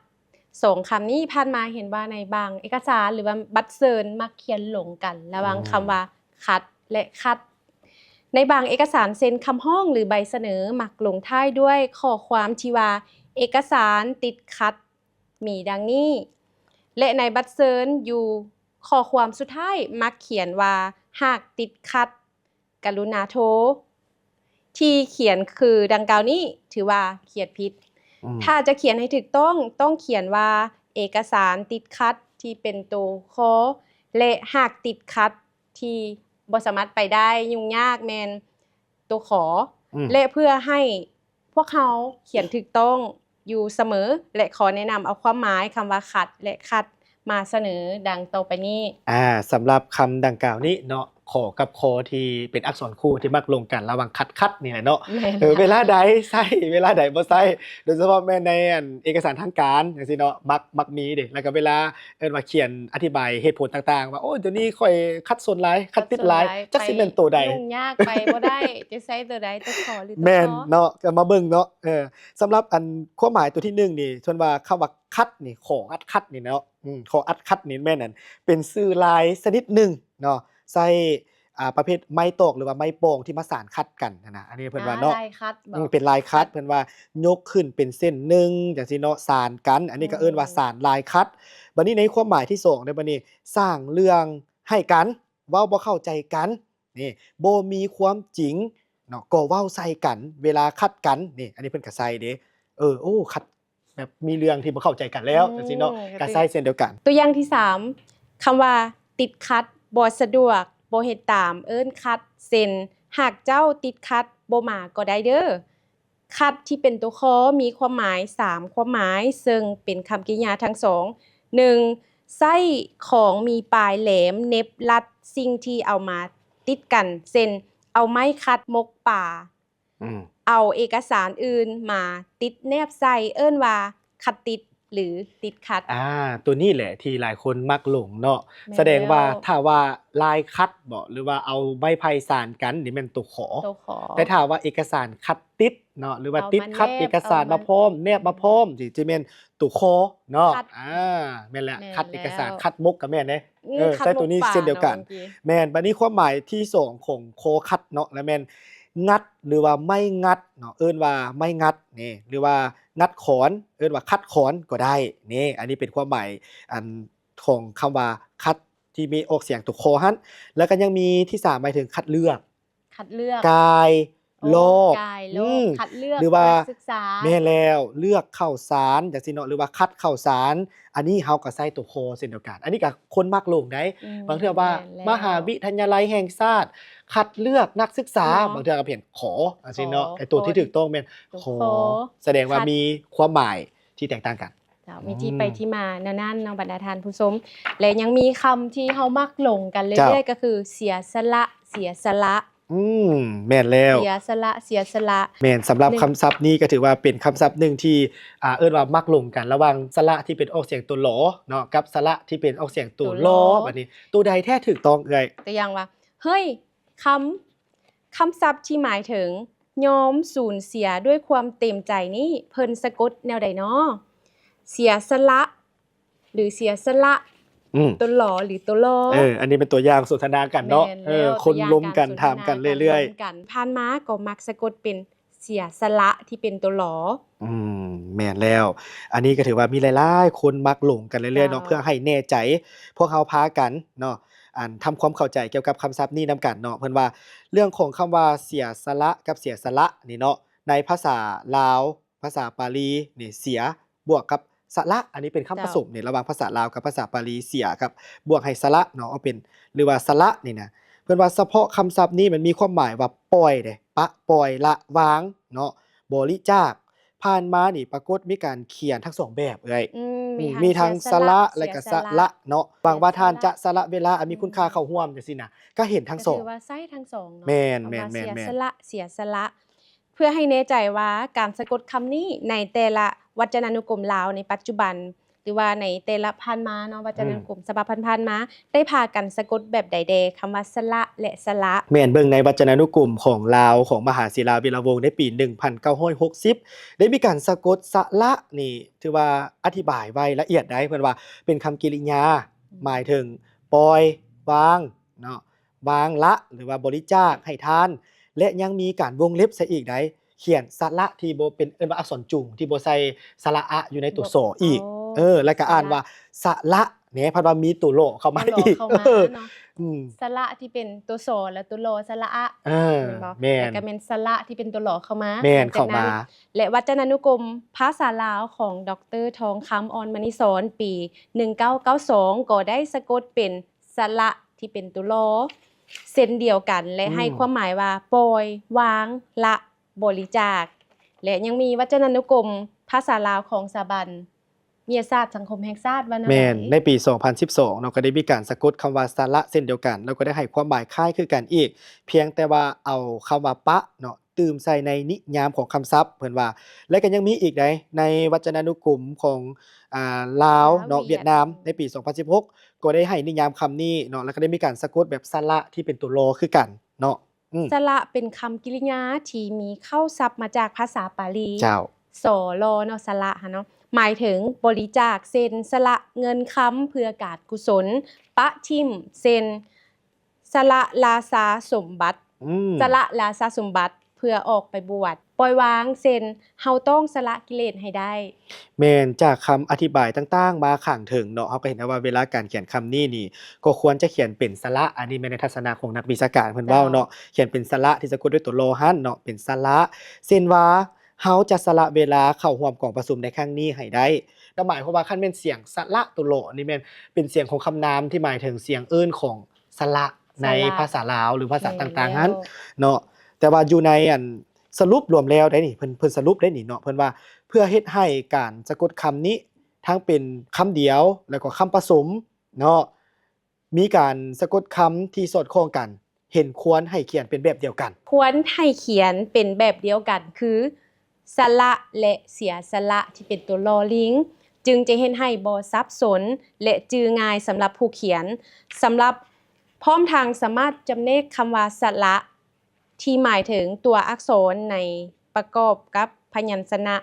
ສອງຄຳນີ້ ຜ່ານມາເຫັນວ່າໃນບາງເອກະສານ ຫຼືວ່າບັດເຊີນ ມັກຂຽນຫຼົງກັນລະຫວ່າງ ອືມ ຄຳວ່າຂັດ ແລະ ຂັດ. ໃນບາງເອກະສານ ເຊັ່ນ ຄຳຮ້ອງ ຫຼື ໃບສະເໜີ ມັກລົງທ້າຍດ້ວຍຂໍ້ຄວາມທີ່ວ່າ ເອກະສານຕິດຂັດ ມີດັ່ງນີ້ ແລະ ໃນບັດເຊີນຢູ່ຂໍ້ຄວາມສຸດທ້າຍ ມັກຂຽນວ່າ ຫາກຕິດຂັດ ກະລຸນາໂທ. ທີ່ຂຽນຄືດັ່ງກ່າວນີ້ ຖືວ່າຂຽນຜິດ. ອືມ ຖ້າຈະຂຽນໃຫ້ຖືກຕ້ອງ ຕ້ອງຂຽນວ່າ ເອກະສານຕິດຂັດ ທີ່ເປັນໂຕ ຄ ແລະ ຫາກຕິດຂັດ ທີ່ບໍ່ສາມາດໄປໄດ້ ຫຍຸ້ງຍາກ ແມ່ນໂຕ ຂ ອືມ ແລະ ເພື່ອໃຫ້ພວກເຮົາຂຽນຖືກຕ້ອງຢູ່ສະເໝີ ແລະ ຂໍແນະນຳເອົາຄວາມໝາຍຄຳວ່າຂັດ ແລະ ຂັດ ມາສະເໜີດັ່ງຕໍ່ໄປນີ້. ອ່າ ສຳລັບຄຳດັ່ງກ່າວນີ້ເນາະ ຂໍກັບຄໍ ທີ່ເປັນອັກສອນຄູ່ທີ່ມັກລົງກັນລະຫວ່າງຂັດ ຂັດ ນີ້ແຫຼະເນາະ. ແມ່ນ ເອີ ເວລາໃດໃຊ້ ເວລາໃດບໍ່ໃຊ້ ໂດຍສະເພາະແມ່ນໃນ ອັນ ເອກະສານທາງການຈັ່ງຊີ້ເນາະ ມັກ ມັກມີເດ້. ແລ້ວກໍເວລາ ເອີ້ນວ່າຂຽນອະທິບາຍເຫດຜົນຕ່າງໆ ວ່າ ໂອ້ຍ ດຽວນີ້ຂ້ອຍຂັດສົນຫຼາຍ ຂັດຕິດຫຼາຍ ຂັດສົນຫຼາຍ ຈັກຊິແມ່ນໂຕໃດ ຫຍຸ້ງຍາກໄປ ບໍ່ໄດ້ ຈະໃຊ້ໂຕໃດ ໂຕ ຂ ຫຼື ໂຕ ຄ ແມ່ນເນາະ. ກໍມາເບິ່ງເນາະ ເອີ ສຳລັບ ອັນ ຄວາມໝາຍໂຕທີໜຶ່ງນີ້ ເພິ່ນວ່າຄຳວ່າຂັດນີ້ ຂໍອັດຂັດນີ້ເນາະ ອືມ ຂໍອັດຂັດນີ້ແມ່ນ ອັນ ເປັນຊື່ລາຍຊະນິດໜຶ່ງເນາະ ໃຊ້ ອ່າ ປະເພດໄມ້ຕອກ ຫຼືວ່າໄມ້ປອງທີ່ມາສານຂັດກັນຫັ້ນນະ. ອັນນີ້ເພິ່ນວ່າເນາະ ລາຍຂັດ ອືມ ເປັນລາຍຂັດ ເພິ່ນວ່າຍົກຂຶ້ນເປັນເສັ້ນໜຶ່ງຈັ່ງຊີ້ເນາະ ສານກັນ ອັນນີ້ກໍເອີ້ນວ່າ ອືມ ສານລາຍຂັດ. ບັດນີ້ໃນຄວາມໝາຍທີສອງເດ້ ບັດນີ້ສ້າງເລື່ອງໃຫ້ກັນ ເວົ້າບໍ່ເຂົ້າໃຈກັນ ນີ້ ບໍ່ມີຄວາມຈິງເນາະ ກໍເວົ້າໃສ່ກັນ ເວລາຂັດກັນນີ້ ອັນນີ້ເພິ່ນກໍໃສ່ເດ້ ເອີ ໂອ້ ຂັດ ແບບມີເລື່ອງທີ່ບໍ່ເຂົ້າໃຈກັນແລ້ວ ອືມ ຈັ່ງຊີ້ເນາະ ກໍ ກໍ ໃຊ້ເຊັ່ນດຽວກັນ. ຕົວຢ່າງທີສາມ ຄຳວ່າຕິດຂັດ ບໍ່ສະດວກ ບໍ່ເຮັດຕາມ ເອີ້ນຂັດ ເຊັ່ນ ຫາກເຈົ້າຕິດຂັດ ບໍ່ມາກໍໄດ້ເດີ້. ຂັດທີ່ເປັນຕົວຄໍມີຄວາມໝາຍສາມຄວາມໝາຍ ເຊິ່ງເປັນຄຳກິລິຍາທັງສອງ. ໜຶ່ງ ໃຊ້ຂອງມີປາຍແຫຼມເໜັບລັດສິ່ງທີ່ເອົາມາຕິດກັນ ເຊັ່ນ ເອົາໄມ້ຂັດໝົກປາ. ອືມ ເອົາເອກະສານອື່ນມາຕິດແນບໃສ່ ເອີ້ນວ່າຂັດຕິດ ຫຼື ຕິດຂັດ. ອ່າ ໂຕນີ້ແຫຼະທີ່ຫຼາຍຄົນມັກຫຼົງເນາະ. ແມ່ນ ສະແດງວ່າ ແລ້ວ ຖ້າວ່າລາຍຂັດບໍ ຫຼືວ່າເອົາໄມ້ໄຜ່ສານກັນ ນີ້ແມ່ນໂຕຄໍ ໂຕຄໍ ແຕ່ຖ້າວ່າເອກະສານຂັດຕິດເນາະ ຫຼືວ່າຕິດຂັດເອກະສານມາພ້ອມ ແນບມາພ້ອມ ຊິ ຊິແມ່ນໂຕຄໍເນາະ. ຂັດ ອ່າ ແມ່ນແຫຼະ ແມ່ນ ຂັດເອກະສານ ແລ້ວ ຂັດໝົກກໍແມ່ນເດ້. ອືມ ເອີ ໃຊ້ໂຕນີ້ເຊັ່ນດຽວກັນ. ແມ່ນ ບັດນີ້ຄວາມໝາຍທີສອງຂອງຄໍຂັດເນາະ ລະແມ່ນງັດ ຫຼືວ່າໄມ້ງັດເນາະ ເອີ້ນວ່າໄມ້ງັດນີ້ ຫຼືວ່າງັດຂອນ ເອີ້ນວ່າຂັດຂອນກໍໄດ້ນີ້. ອັນນີ້ເປັນຄວາມໝາຍອັນຂອງຄຳວ່າຂັດ ທີ່ມີອອກສຽງຕົວຄໍຫັ້ນ. ແລ້ວກໍຍັງມີທີສາມ ໝາຍເຖິງຄັດເລືອກ ຄັດເລືອກ ກາຍ ໂອ້ ລອກ ກາຍ ລອກ ອືມ ຄັດເລືອກ ຫຼືວ່າ ນັກສຶກສາ ແມ່ນແລ້ວ ເລືອກເຂົ້າສານຈັ່ງຊີ້ເນາະ ຫຼືວ່າຄັດເຂົ້າສານ. ອັນນີ້ເຮົາກໍໃຊ້ຕົວຄໍເຊັ່ນດຽວກັນ. ອັນນີ້ກໍຄົນມັກຫຼົງໄດ໋ ອືມ ບາງເທື່ອວ່າ ແມ່ນແລ້ວ ມະຫາວິທະຍາໄລແຫ່ງຊາດ ຄັດເລືອກນັກສຶກສາ ເນາະ ບາງເທື່ອກໍເປັນຂໍຈັ່ງຊີ້ເນາະ. ຂໍ ແຕ່ຕົວທີ່ຖືກຕ້ອງແມ່ນ ຂໍ ຂໍ ສະແດງວ່າ ຄັດ ມີຄວາມໝາຍທີ່ແຕກຕ່າງກັນ. ເຈົ້າ ມີທີ່ໄປ ອືມ ທີ່ມາແນວນັ້ນເນາະ ບັນດາທ່ານຜູ້ຊົມ. ແລະ ຍັງມີຄຳທີ່ເຮົາມັກຫຼົງກັນເລື້ອຍໆ ເຈົ້າ ກໍຄື ເສຍສະຫຼະ ເສຍສະຫຼະ. ອືມ ແມ່ນແລ້ວ ເສຍສະຫຼະ ເສຍສະຫຼະ. ແມ່ນ ສຳລັບ ໜຶ່ງ ຄຳສັບນີ້ກໍຖືວ່າເປັນຄຳສັບໜຶ່ງທີ່ ອ່າ ເອີ້ນວ່າມັກຫຼົງກັນ ລະຫວ່າງສະຫຼະທີ່ເປັນອອກສຽງຕົວຫຼໍເນາະ ກັບສະຫຼະທີ່ເປັນອອກສຽງຕົວຫຼໍ. ຕົວຫຼໍ ບັດນີ້ ໂຕໃດແທ້ຖືກຕ້ອງເອື້ອຍ? ຕົວຢ່າງວ່າ ເຮີ້ຍ ຄຳ ຄຳສັບທີ່ໝາຍເຖິງຍອມສູນເສຍດ້ວຍຄວາມເຕັມໃຈນີ້ ເພິ່ນສະກົດແນວໃດນໍ? ເສຍສະຫຼະ ຫຼື ເສຍສະຫຼະ ອືມ ຕົວຫຼໍ ຫຼື ຕົວຫຼໍ. ເອີ ອັນນີ້ເປັນຕົວຢ່າງສົນທະນາກັນເນາະ. ແມ່ນແລ້ວ ເອີ ຄົນລົມກັນ ຖາມກັນເລື້ອຍໆ. ຜ່ານມາກໍມັກສະກົດເປັນ ເສຍສະຫຼະທີ່ເປັນຕົວຫຼໍ. ອືມ ແມ່ນແລ້ວ ອັນນີ້ກໍຖືວ່າມີຫຼາຍໆຄົນມັກຫຼົງກັນເລື້ອຍໆເນາະ. ເຈົ້າ ເພື່ອໃຫ້ແນ່ໃຈ ພວກເຮົາພາກັນເນາະ ອັນ ທຳຄວາມເຂົ້າໃຈກ່ຽວກັບຄຳສັບນີ້ນຳກັນເນາະ. ເພິ່ນວ່າເລື່ອງຂອງຄຳວ່າເສຍສະຫຼະກັບເສຍສະຫຼະນີ້ເນາະ ໃນພາສາລາວ ພາສາປາລີນີ້ ເສຍ ບວກກັບສະຫຼະ ອັນນີ້ເປັນຄຳ ເຈົ້າ ປະສົມນີ້ ລະຫວ່າງພາສາລາວກັບພາສາປາລີ ເສຍກັບບວກໃຫ້ສະຫຼະເນາະ ເອົາເປັນ ຫຼືວ່າສະຫຼະນີ້ນະ. ເພິ່ນວ່າສະເພາະຄຳສັບນີ້ມັນມີຄວາມໝາຍວ່າປ່ອຍເດ້ ປະປ່ອຍ ລະວາງເນາະ ບໍລິຈາກ. ຜ່ານມານີ້ປາກົດມີການຂຽນທັງສອງແບບເອື້ອຍ. ອືມ ອືມ ມີທັງ ມີທັງສະຫຼະ ສະຫຼະ ແລະກະສະຫຼະເນາະ. ຫວັງວ່າທ່ານຈະສະຫຼະເວລາອັນມີຄຸນຄ່າເຂົ້າຮ່ວມຈັ່ງຊີ້ນະ ກໍເຫັນທັງສອງ. ກໍຖືວ່າໃຊ້ທັງສອງເນາະ. ແມ່ນ ຄຳວ່າ ແມ່ນ ແມ່ນ ເສຍສະຫຼະ ເສຍສະຫຼະ. ເພື່ອໃຫ້ແນ່ໃຈວ່າການສະກົດຄຳນີ້ໃນແຕ່ລະວັດຈະນານຸກົມລາວໃນປັດຈຸບັນ ຫຼືວ່າໃນແຕ່ລະຜ່ານມາເນາະ ວັດຈະນານຸກົມ ອືມ ສະບັບຜ່ານໆມາ ໄດ້ພາກັນສະກົດແບບໃດແດ່ ຄຳວ່າສະຫຼະ ແລະ ສະຫຼະ? ແມ່ນ ເບິ່ງໃນວັດຈະນານຸກົມຂອງລາວ ຂອງມະຫາສີລາວິລະວົງ ໃນປີໜຶ່ງພັນເກົ້າຮ້ອຍຫົກສິບ ໄດ້ມີການສະກົດສະຫຼະນີ້ ຖືວ່າອະທິບາຍໄວ້ລະອຽດໄດ໋. ເພິ່ນວ່າເປັນຄຳກິລິຍາ ອືມ ໝາຍເຖິງປ່ອຍ ວາງເນາະ ວາງລະ ຫຼືວ່າບໍລິຈາກໃຫ້ທານ ແລະ ຍັງມີການວົງເລັບໃສ່ອີກໄດ໋ ຂຽນສະຫຼະທີ່ບໍ່ເປັນ ເອີ້ນວ່າອັກສອນຈຸງ ທີ່ບໍ່ໃສ່ສະຫຼະອະຢູ່ໃນໂຕ ບໍ່ ສ ອີກ. ອໍ ເອີ ແລ້ວກໍອ່ານວ່າ ສະຫຼະ ສະຫຼະແນ່ ພັດວ່າມີໂຕຫຼໍເຂົ້າມາອີກ ໂຕຫຼໍເຂົ້າມາເນາະ. ເອີ ອືມ ສະຫຼະທີ່ເປັນໂຕ ສ ແລະ ໂຕ ລ ສະຫຼະອະ ເອີ ແມ່ນບໍ່? ແມ່ນ ແລ້ວກໍແມ່ນສະຫຼະທີ່ເປັນໂຕຫຼໍເຂົ້າມາ ແມ່ນ ເຂົ້າມາ. ແລະ ວັດຈະນານຸກົມພາສາລາວຂອງ ດຣ ທອງຄຳ ອ່ອນມະນີສອນ ປີໜຶ່ງເກົ້າເກົ້າສອງ ກໍໄດ້ສະກົດເປັນ ສະຫຼະທີ່ເປັນໂຕ ລ ເຊັ່ນດຽວກັນ ແລະ ອືມ ໃຫ້ຄວາມໝາຍວ່າປ່ອຍ ວາງ ລະ ບໍລິຈາກ. ແລະ ຍັງມີວັດຈະນານຸກົມພາສາລາວຂອງສະຖາບັນວິທະຍາສາດສັງຄົມແຫ່ງຊາດ ວ່າແນວໃດ? ແມ່ນ ໃນປີສອງພັນສິບສອງເນາະ ກໍໄດ້ມີການສະກົດຄຳວ່າສະຫຼະເຊັ່ນດຽວກັນ ແລ້ວກໍໄດ້ໃຫ້ຄວາມໝາຍຄ້າຍຄືກັນອີກ ພຽງແຕ່ວ່າເອົາຄຳວ່າປະເນາະ ຕື່ມໃສ່ໃນນິຍາມຂອງຄຳສັບ ເພິ່ນວ່າ. ແລະ ກໍຍັງມີອີກໃດ໋ ໃນວັດຈະນານຸກົມຂອງ ອ່າ ລາວເນາະ ລາວ ຫວຽດນາມ ຫວຽດ ໃນປີສອງພັນສິບຫົກ ກໍໄດ້ໃຫ້ນິຍາມຄຳນີ້ເນາະ ແລ້ວກໍໄດ້ມີການສະກົດແບບສະຫຼະທີ່ເປັນໂຕ ລ ຄືກັນເນາະ. ອືມ ສະຫຼະເປັນຄຳກິລິຍາທີ່ມີເຄົ້າສັບມາຈາກພາສາປາລີ ເຈົ້າ ສ ລ ເນາະ ສະຫຼະຫັ້ນເນາະ ໝາຍເຖິງບໍລິຈາກ ເຊັ່ນ ສະຫຼະເງິນຄຳເພື່ອການກຸສົນ, ປະຖິ້ມ ເຊັ່ນ ສະຫຼະລາຊາສົມບັດ ອືມ ສະຫຼະລາຊາສົມບັດ ເພື່ອອອກໄປບວດ. ປ່ອຍວາງ ເຊັ່ນ ເຮົາຕ້ອງສະຫຼະກິເລດໃຫ້ໄດ້. ແມ່ນ, ຈາກຄຳອະທິບາຍຕ່າງໆມາຂ້າງເທິງເນາະ, ເຮົາກໍເຫັນໄດ້ວ່າເວລາການຂຽນຄຳນີ້ນີ້ ກໍຄວນຈະຂຽນເປັນສະຫຼະ, ອັນນີ້ແມ່ນໃນທັດສະນະຂອງນັກວິຊາການເພິ່ນເວົ້າເນາະ, ເຈົ້າ. ຂຽນເປັນສະຫຼະທີ່ສະກົດດ້ວຍຕົວລໍຫັ້ນເນາະ, ເປັນສະຫຼະ. ເຊັ່ນວ່າ ເຮົາຈະສະຫຼະເວລາເຂົ້າຮ່ວມກອງປະຊຸມໃນຄັ້ງນີ້ໃຫ້ໄດ້. ກໍໝາຍຄວາມວ່າ ຄັນແມ່ນສຽງສະຫຼະຕົວລໍນີ້ ແມ່ນເປັນສຽງຂອງຄຳນາມທີ່ໝາຍເຖິງສຽງເອີ້ນຂອງສະຫຼະໃນ ສະຫຼະ ພາສາລາວ ຫຼື ພາສາຕ່າງໆຫັ້ນ ແມ່ນແລ້ວ ເນາະ. ແຕ່ວ່າຢູ່ໃນອັນສະຫຼຸບລວມແລ້ວໄດ໋ນີ້ ເພິ່ນ ເພິ່ນສະຫຼຸບໄດ້ນີ້ເນາະ, ເພິ່ນວ່າເພື່ອເຮັດໃຫ້ການສະກົດຄຳນີ້ທັງເປັນຄຳດຽວ ແລ້ວກໍຄຳປະສົມເນາະ ມີການສະກົດຄຳທີ່ສອດຄ່ອງກັນ, ເຫັນຄວນໃຫ້ຂຽນເປັນແບບດຽວກັນ. ຄວນໃຫ້ຂຽນເປັນແບບດຽວກັນ ຄື ສະຫຼະ ແລະ ເສຍສະຫຼະ ທີ່ເປັນຕົວລໍລິງ ຈຶ່ງຈະເຮັດໃຫ້ບໍ່ສັບສົນ ແລະ ຈື່ງ່າຍສຳລັບຜູ້ຂຽນ. ສຳລັບ ພ້ອມທັງສາມາດຈຳແນກຄຳວ່າສະຫຼະ ທີ່ໝາຍເຖິງຕົວອັກສອນໃນປະກອບກັບພະຍັນຊະນະ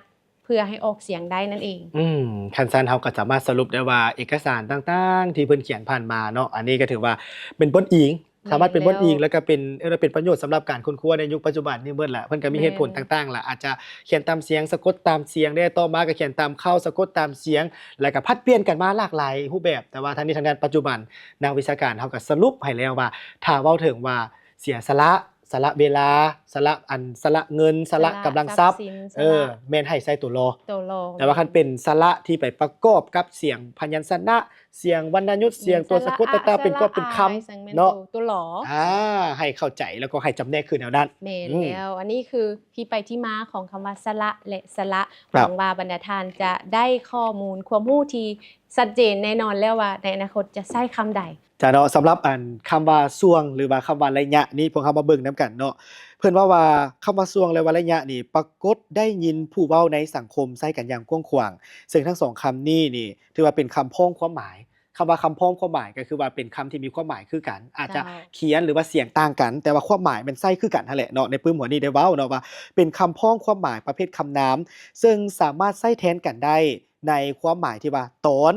ເພື່ອໃຫ້ອອກສຽງໄດ້ນັ້ນເອງ. ອືມ ຄັນຊັ້ນເຮົາກໍສາມາດສະຫຼຸບໄດ້ວ່າ ເອກະສານຕ່າງໆທີ່ເພິ່ນຂຽນຜ່ານມາເນາະ, ອັນນີ້ກໍຖືວ່າເປັນບົດອີງ, ສາມາດເປັນບົດອີງ ແມ່ນແລ້ວ ແລ້ວກໍເປັນ ເອີ້ນວ່າເປັນປະໂຫຍດສຳລັບການຄົ້ນຄວ້າໃນຍຸກປັດຈຸບັນນີ້ເບິດລະ. ເພິ່ນກໍມີ ແມ່ນ ເຫດຜົນຕ່າງໆລະ, ອາດຈະຂຽນຕາມສຽງ, ສະກົດຕາມສຽງແດ່, ຕໍ່ມາກໍຂຽນຕາມເຄົ້າ, ສະກົດຕາມສຽງ, ແລ້ວກໍຜັດປ່ຽນກັນມາຫຼາກຫຼາຍຮູບແບບ. ແຕ່ວ່າທາງນີ້ທາງດ້ານປັດຈຸບັນ ນັກວິຊາການເຮົາກໍສະຫຼຸບໃຫ້ແລ້ວວ່າ ຖ້າເວົ້າເຖິງວ່າເສຍສະຫຼະ, ສະຫຼະເວລາ, ສະຫຼະ ອັນ ສະຫຼະເງິນ, ສະຫຼະກຳລັງຊັບ, ສະຫຼະຊັບສິນ, ເອີ ສະຫຼະ ແມ່ນໃຫ້ໃຊ້ຕົວລໍ ຕົວລໍ. ແຕ່ວ່າຄັນເປັນສະຫຼະທີ່ໄປປະກອບກັບສຽງພະຍັນຊະນະ, ສຽງວັນນະຍຸດ, ສຽງຕົວສະກົດຕ່າງໆ ເປັນກອບເປັນຄຳເນາະ, ຕົວລໍ ອາ ໃຫ້ເຂົ້າໃຈ ແລ້ວກໍໃຫ້ຈຳແນກຄືແນວນັ້ນ. ແມ່ນແລ້ວ. ອືມ ອັນນີ້ຄືທີ່ໄປທີ່ມາຂອງຄຳວ່າສະຫຼະ ແລະ ສະຫຼະ. ຫວັງວ່າບັນດາທ່ານຈະໄດ້ຂໍ້ມູນຄວາມຮູ້ທີ່ຊັດເຈນ. ແນ່ນອນແລ້ວວ່າໃນອະນາຄົດຈະໃຊ້ຄຳໃດ. ຈ້າເນາະ, ສຳລັບອັນຄຳວ່າຊ່ວງ ຫຼືວ່າຄຳວ່າໄລຍະນີ້ ພວກເຮົາມາເບິ່ງນຳກັນເນາະ. ເພິ່ນເວົ້າວ່າຄຳວ່າຊ່ວງ ແລະວ່າໄລຍະນີ້ ປາກົດໄດ້ຍິນຜູ້ເວົ້າໃນສັງຄົມໃຊ້ກັນຢ່າງກວ້າງຂວາງ, ເຊິ່ງທັງສອງຄຳນີ້ນີ້ ຖືວ່າເປັນຄຳພ້ອງຄວາມໝາຍ. ຄຳວ່າຄຳພ້ອງຄວາມໝາຍ ກໍຄືວ່າເປັນຄຳທີ່ມີຄວາມໝາຍຄືກັນ, ອາດຈະ ເຈົ້າ ຂຽນ ຫຼືວ່າສຽງຕ່າງກັນ, ແຕ່ວ່າຄວາມໝາຍແມ່ນໃຊ້ຄືກັນຫັ້ນແຫຼະເນາະ. ໃນປຶ້ມຫົວນີ້ໄດ້ເວົ້າເນາະວ່າ ເປັນຄຳພ້ອງຄວາມໝາຍປະເພດຄຳນາມ ເຊິ່ງສາມາດໃຊ້ແທນກັນໄດ້ໃນຄວາມໝາຍທີ່ວ່າຕອນ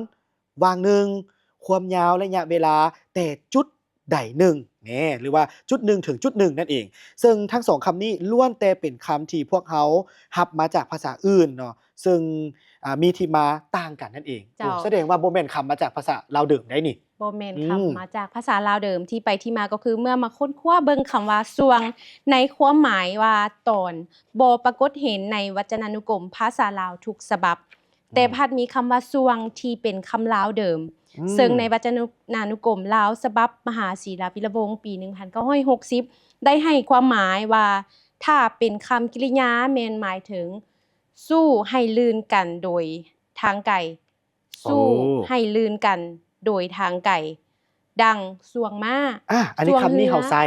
ຫວ່າງໜຶ່ງ, ຄວາມຍາວໄລຍະເວລາແຕ່ຈຸດໃດໜຶ່ງ ແນ່ ຫຼືວ່າຈຸດໜຶ່ງເຖິງຈຸດໜຶ່ງນັ້ນເອງ. ເຊິ່ງທັງສອງຄຳນີ້ລ້ວນແຕ່ເປັນຄຳທີ່ພວກເຮົາຮັບມາຈາກພາສາອື່ນເນາະ, ເຊິ່ງ ອາ ມີທີ່ມາຕ່າງກັນນັ້ນເອງ. ເຈົ້າ. ໂອ້ ສະແດງວ່າບໍ່ແມ່ນຄຳມາຈາກພາສາລາວເດີມໄດ໋ນີ້. ບໍ່ແມ່ນຄຳ ອືມ ມາຈາກພາສາລາວເດີມ. ທີ່ໄປທີ່ມາກໍຄື ເມື່ອມາຄົ້ນຄວ້າເບິ່ງຄຳວ່າຊ່ວງ ໃນຄວາມໝາຍວ່າຕອນ ບໍ່ປາກົດເຫັນໃນວັດຈະນານຸກົມພາສາລາວທຸກສະບັບ. ແຕ່ ອືມ ພັດມີຄຳວ່າຊ່ວງທີ່ເປັນຄຳລາວເດີມ, ອືມ ເຊິ່ງໃນວັດຈະນານຸກົມລາວສະບັບມະຫາສີລາວິລະວົງ ປີໜຶ່ງພັນເກົ້າຮ້ອຍຫົກສິບ ໄດ້ໃຫ້ຄວາມໝາຍວ່າ ຖ້າເປັນຄຳກິລິຍາແມ່ນໝາຍເຖິງ ສູ້ໃຫ້ລື່ນກັນໂດຍທາງໄກ, ສູ້ ໂອ້ ໃຫ້ລື່ນກັນໂດຍທາງໄກ ດັ່ງຊ່ວງມ້າ. ອາ ອັນນີ້ຄຳນີ້ເຮົາໃຊ້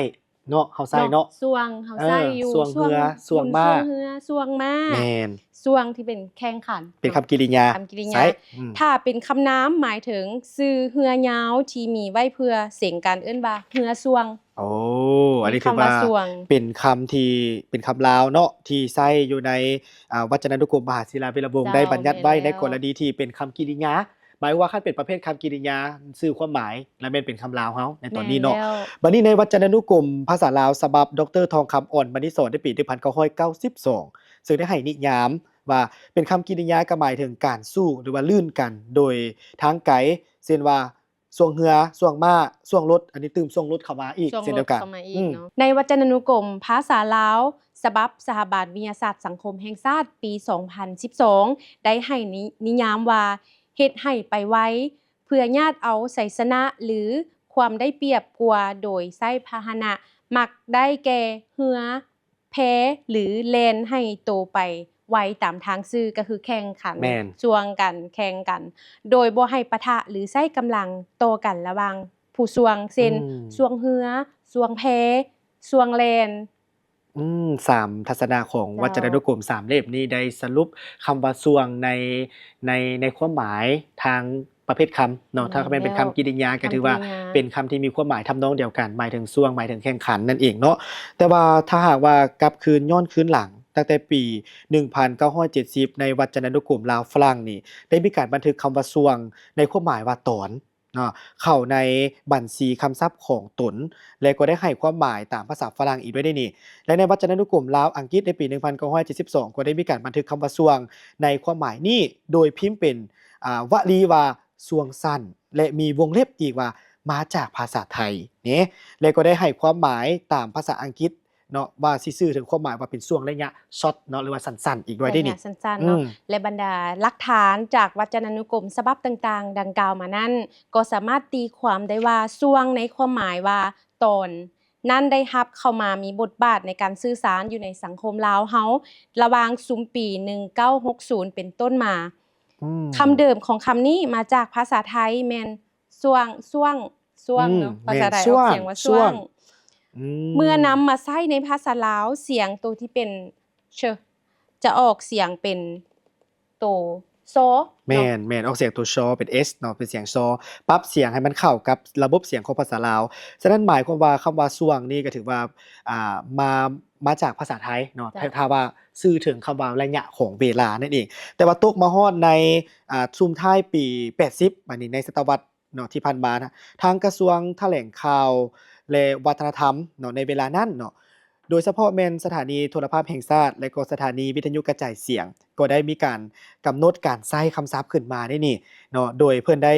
ເນາະ, ເຮົາໃຊ້ເນາະ ຊ່ວງ ເຮົາໃຊ້ຢູ່ ເອີ ຊ່ວງເຮືອ ຊ່ວງມ້າ ຊ່ວງເຮືອ ຊ່ວງມ້າ ແມ່ນ ຊ່ວງທີ່ເປັນແຂ່ງຂັນ ເປັນຄຳກິລິຍາ ຄຳກິລິຍາ ໃຊ້ ອືມ ຖ້າເປັນຄຳນາມ ໝາຍເຖິງຊື່ເຮືອຍາວທີ່ມີໄວ້ເພື່ອເສັງກັນ ເອີ້ນວ່າເຮືອຊ່ວງ. ໂອ້ ອັນນີ້ຖືວ່າເປັນຄຳທີ່ເປັນຄຳລາວເນາະ ທີ່ໃຊ້ຢູ່ໃນ ອາ ວັດຈະນານຸກົມມະຫາສີລາວິລະວົງ ເຈົ້າ ໄດ້ບັນຍັດໄວ້ ແມ່ນແລ້ວ ໃນກໍລະນີທີ່ເປັນຄຳກິລິຍາ. ໝາຍວ່າຄັນເປັນປະເພດຄຳກິລິຍາ ຊື່ຄວາມໝາຍ ແລະ ແມ່ນເປັນຄຳລາວເຮົາໃນຕອນນີ້ເນາະ. ແມ່ນແລ້ວ. ບັດນີ້ໃນວັດຈະນານຸກົມພາສາລາວ ສະບັບ ດອກເຕີ ທອງຄຳ ອ່ອນມະນີສອນ ໃນປີໜຶ່ງພັນເກົ້າຮ້ອຍເກົ້າສິບສອງ ເຊິ່ງໄດ້ໃຫ້ນິຍາມວ່າເປັນຄຳກິລິຍາ ກໍໝາຍເຖິງການສູ້ ຫຼືວ່າລື່ນກັນໂດຍທາງໄກ ເຊັ່ນວ່າ ຊ່ວງເຮືອ, ຊ່ວງມ້າ, ຊ່ວງລົດ, ອັນນີ້ຕື່ມຊ່ວງລົດເຂົ້າມາອີກເຊັ່ນດຽວກັນ. ໃນວັດຈະນານຸກົມພາສາລາວ ສະບັບສະຖາບັນວິທະຍາສາດສັງຄົມແຫ່ງຊາດ ປີສອງພັນສິບສອງ ໄດ້ໃຫ້ນິ ນິຍາມວ່າ ເຮັດໃຫ້ໄປໄວ ເພື່ອຍາດເອົາໄຊຊະນະ ຫຼື ຄວາມໄດ້ປຽບກວ່າໂດຍໃຊ້ພາຫະນະ ມັກໄດ້ແກ່ເຮືອ ແພ ຫຼື ແລ່ນໃຫ້ໂຕໄປໄວຕາມທາງຊື່ ກໍຄືແຂ່ງຂັນ ແມ່ນ ຊ່ວງກັນ ແຂ່ງກັນ ໂດຍບໍ່ໃຫ້ປະທະ ຫຼື ໃຊ້ກຳລັງຕໍ່ກັນລະຫວ່າງຜູ້ຊ່ວງ ເຊັ່ນ ອືມ ຊ່ວງເຮືອ, ຊ່ວງແພ, ຊ່ວງແລ່ນ. ອືມ ສາມທັດສະນະຂອງ ເຈົ້າ ວັດຈະນານຸກົມສາມເຫຼັ້ມນີ້ ໄດ້ສະຫຼຸບຄຳວ່າຊ່ວງໃນ ໃນ ໃນຄວາມໝາຍທາງ ປະເພດຄຳເນາະ. ແມ່ນ ຖ້າແມ່ນເປັນຄຳ ແລ້ວ ກິລິຍາ ກໍຖືວ່າ ຄຳກິລິຍາ ເປັນຄຳທີ່ມີຄວາມໝາຍທຳນອງດຽວກັນ ໝາຍເຖິງຊ່ວງ ໝາຍເຖິງແຂ່ງຂັນນັ້ນເອງເນາະ. ແຕ່ວ່າຖ້າຫາກວ່າກັບຄືນ ຍ້ອນຄືນຫຼັງ ຕັ້ງແຕ່ປີໜຶ່ງພັນເກົ້າຮ້ອຍເຈັດສິບ ໃນວັດຈະນານຸກົມລາວຝຣັ່ງນີ້ ໄດ້ມີການບັນທຶກຄຳວ່າຊ່ວງ ໃນຄວາມໝາຍວ່າຕອນ ເນາະ ເຂົ້າໃນບັນຊີຄຳສັບຂອງຕົນ ແລະ ກໍໄດ້ໃຫ້ຄວາມໝາຍຕາມພາສາຝຣັ່ງອີກດ້ວຍເດ້ນີ້. ແລະ ໃນວັດຈະນານຸກົມລາວ-ອັງກິດໃນປີໜຶ່ງພັນເກົ້າຮ້ອຍເຈັດສິບສອງ ກໍໄດ້ມີການບັນທຶກຄຳວ່າຊ່ວງໃນຄວາມໝາຍນີ້ ໂດຍພິມເປັນ ອາ ວະລີວ່າຊ່ວງສັ້ນ ແລະ ມີວົງເລັບອີກວ່າມາຈາກພາສາໄທເນ ແລະ ກໍໄດ້ໃຫ້ຄວາມໝາຍຕາມພາສາອັງກິດ ເນາະ ວ່າຊິສື່ເຖິງຄວາມໝາຍວ່າເປັນຊ່ວງໄລຍະຊັອດເນາະ ຫຼືວ່າສັ້ນໆ ອີກດ້ວຍເດ້ນີ້ ໄລຍະສັ້ນໆເນາະ ອືມ ແລະ ບັນດາຫຼັກຖານຈາກວັດຈະນານຸກົມສະບັບຕ່າງໆ ດັ່ງກ່າວມານັ້ນ ກໍສາມາດຕີຄວາມໄດ້ວ່າຊ່ວງໃນຄວາມໝາຍວ່າຕອນ ນັ້ນໄດ້ຮັບເຂົ້າມາມີບົດບາດໃນການສື່ສານຢູ່ໃນສັງຄົມລາວເຮົາ ລະຫວ່າງຊຸມປີໜຶ່ງເກົ້າຫົກສູນເປັນຕົ້ນມາ. ອືມ ຄຳເດີມຂອງຄຳນີ້ມາຈາກພາສາໄທແມ່ນ ຊ່ວງ ຊ່ວງ ຊ່ວງເນາະ ອືມ ພາສາໄທອອກສຽງວ່າ ແມ່ນ ຊ່ວງ ຊ່ວງ ອືມ ເມື່ອນຳມາໃຊ້ໃນພາສາລາວ ສຽງໂຕທີ່ເປັນ ເຊີ ຈະອອກສຽງເປັນໂຕ ຊໍ ເນາະ ແມ່ນ ແມ່ນ ອອກສຽງໂຕ ຊໍ ເປັນ ເອັສ ເນາະ ເປັນສຽງ ຊໍ ປັບສຽງໃຫ້ມັນເຂົ້າກັບລະບົບສຽງຂອງພາສາລາວ. ສະນັ້ນໝາຍຄວາມວ່າຄຳວ່າຊ່ວງນີ້ກໍຖືວ່າ ອ່າ ມາ ມາຈາກພາສາໄທເນາະ ເຈົ້າ ຖ້າ ຖ້າວ່າສື່ເຖິງຄຳວ່າໄລຍະຂອງເວລານັ້ນເອງ. ແຕ່ວ່າຕົກມາຮອດໃນ ອ່າ ຊຸມທ້າຍປີແປດສິບ ບາດນີ້ໃນສະຕະວັດ ເນາະ ທີ່ຜ່ານມານະ ທາງກະຊວງຖະແຫຼງຂ່າວ ແລະ ວັດທະນະທຳເນາະ ໃນເວລານັ້ນເນາະ ໂດຍສະເພາະແມ່ນສະຖານີໂທລະພາບແຫ່ງຊາດ ແລະ ກໍສະຖານີວິທະຍຸກະຈາຍສຽງ ກໍໄດ້ມີການກຳນົດການໃຊ້ຄຳສັບຂຶ້ນມາໃນນີ້ເນາະ ໂດຍເພິ່ນໄດ້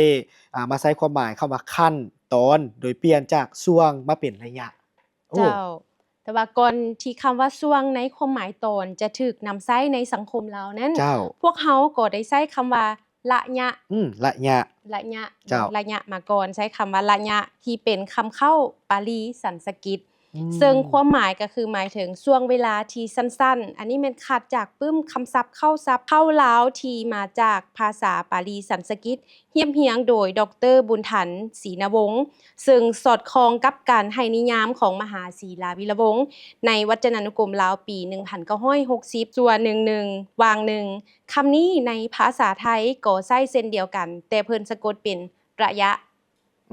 ອ່າ ມາໃຊ້ຄວາມໝາຍຄຳວ່າຂັ້ນຕອນ ໂດຍປ່ຽນຈາກຊ່ວງມາເປັນໄລຍະ. ໂອ້ ເຈົ້າ ແຕ່ວ່າກ່ອນທີ່ຄຳວ່າຊ່ວງໃນຄວາມໝາຍຕອນຈະຖືກນຳໃຊ້ໃນສັງຄົມລາວນັ້ນ ເຈົ້າ ພວກເຮົາກໍໄດ້ໃຊ້ຄຳວ່າ ລະຍະ ອືມ ລະຍະ ລະຍະ ເຈົ້າ ລະຍະມາກ່ອນ ໃຊ້ຄຳວ່າລະຍະ ທີ່ເປັນຄຳເຄົ້າປາລີສັນສະກິດ ອືມ ເຊິ່ງຄວາມໝາຍກໍຄືໝາຍເຖິງຊ່ວງເວລາທີ່ສັ້ນໆ. ອັນນີ້ແມ່ນຂັດຈາກປຶ້ມຄຳສັບເຄົ້າສັບເຄົ້າລາວທີ່ມາຈາກພາສາປາລີສັນສະກິດ ຮຽບຮຽງໂດຍ ດອກເຕີ ບຸນທັນ ສີນະວົງ ເຊິ່ງສອດຄ່ອງກັບການໃຫ້ນິຍາມຂອງມະຫາສີລາວິລະວົງ ໃນວັດຈະນານຸກົມລາວປີໜຶ່ງພັນເກົ້າຮ້ອຍຫົກສິບ ສ່ວນໜຶ່ງໜຶ່ງ ວາງໜຶ່ງ. ຄຳນີ້ໃນພາສາໄທກໍໃຊ້ເຊັ່ນດຽວກັນ, ແຕ່ເພິ່ນສະກົດເປັນ ລະຍະ.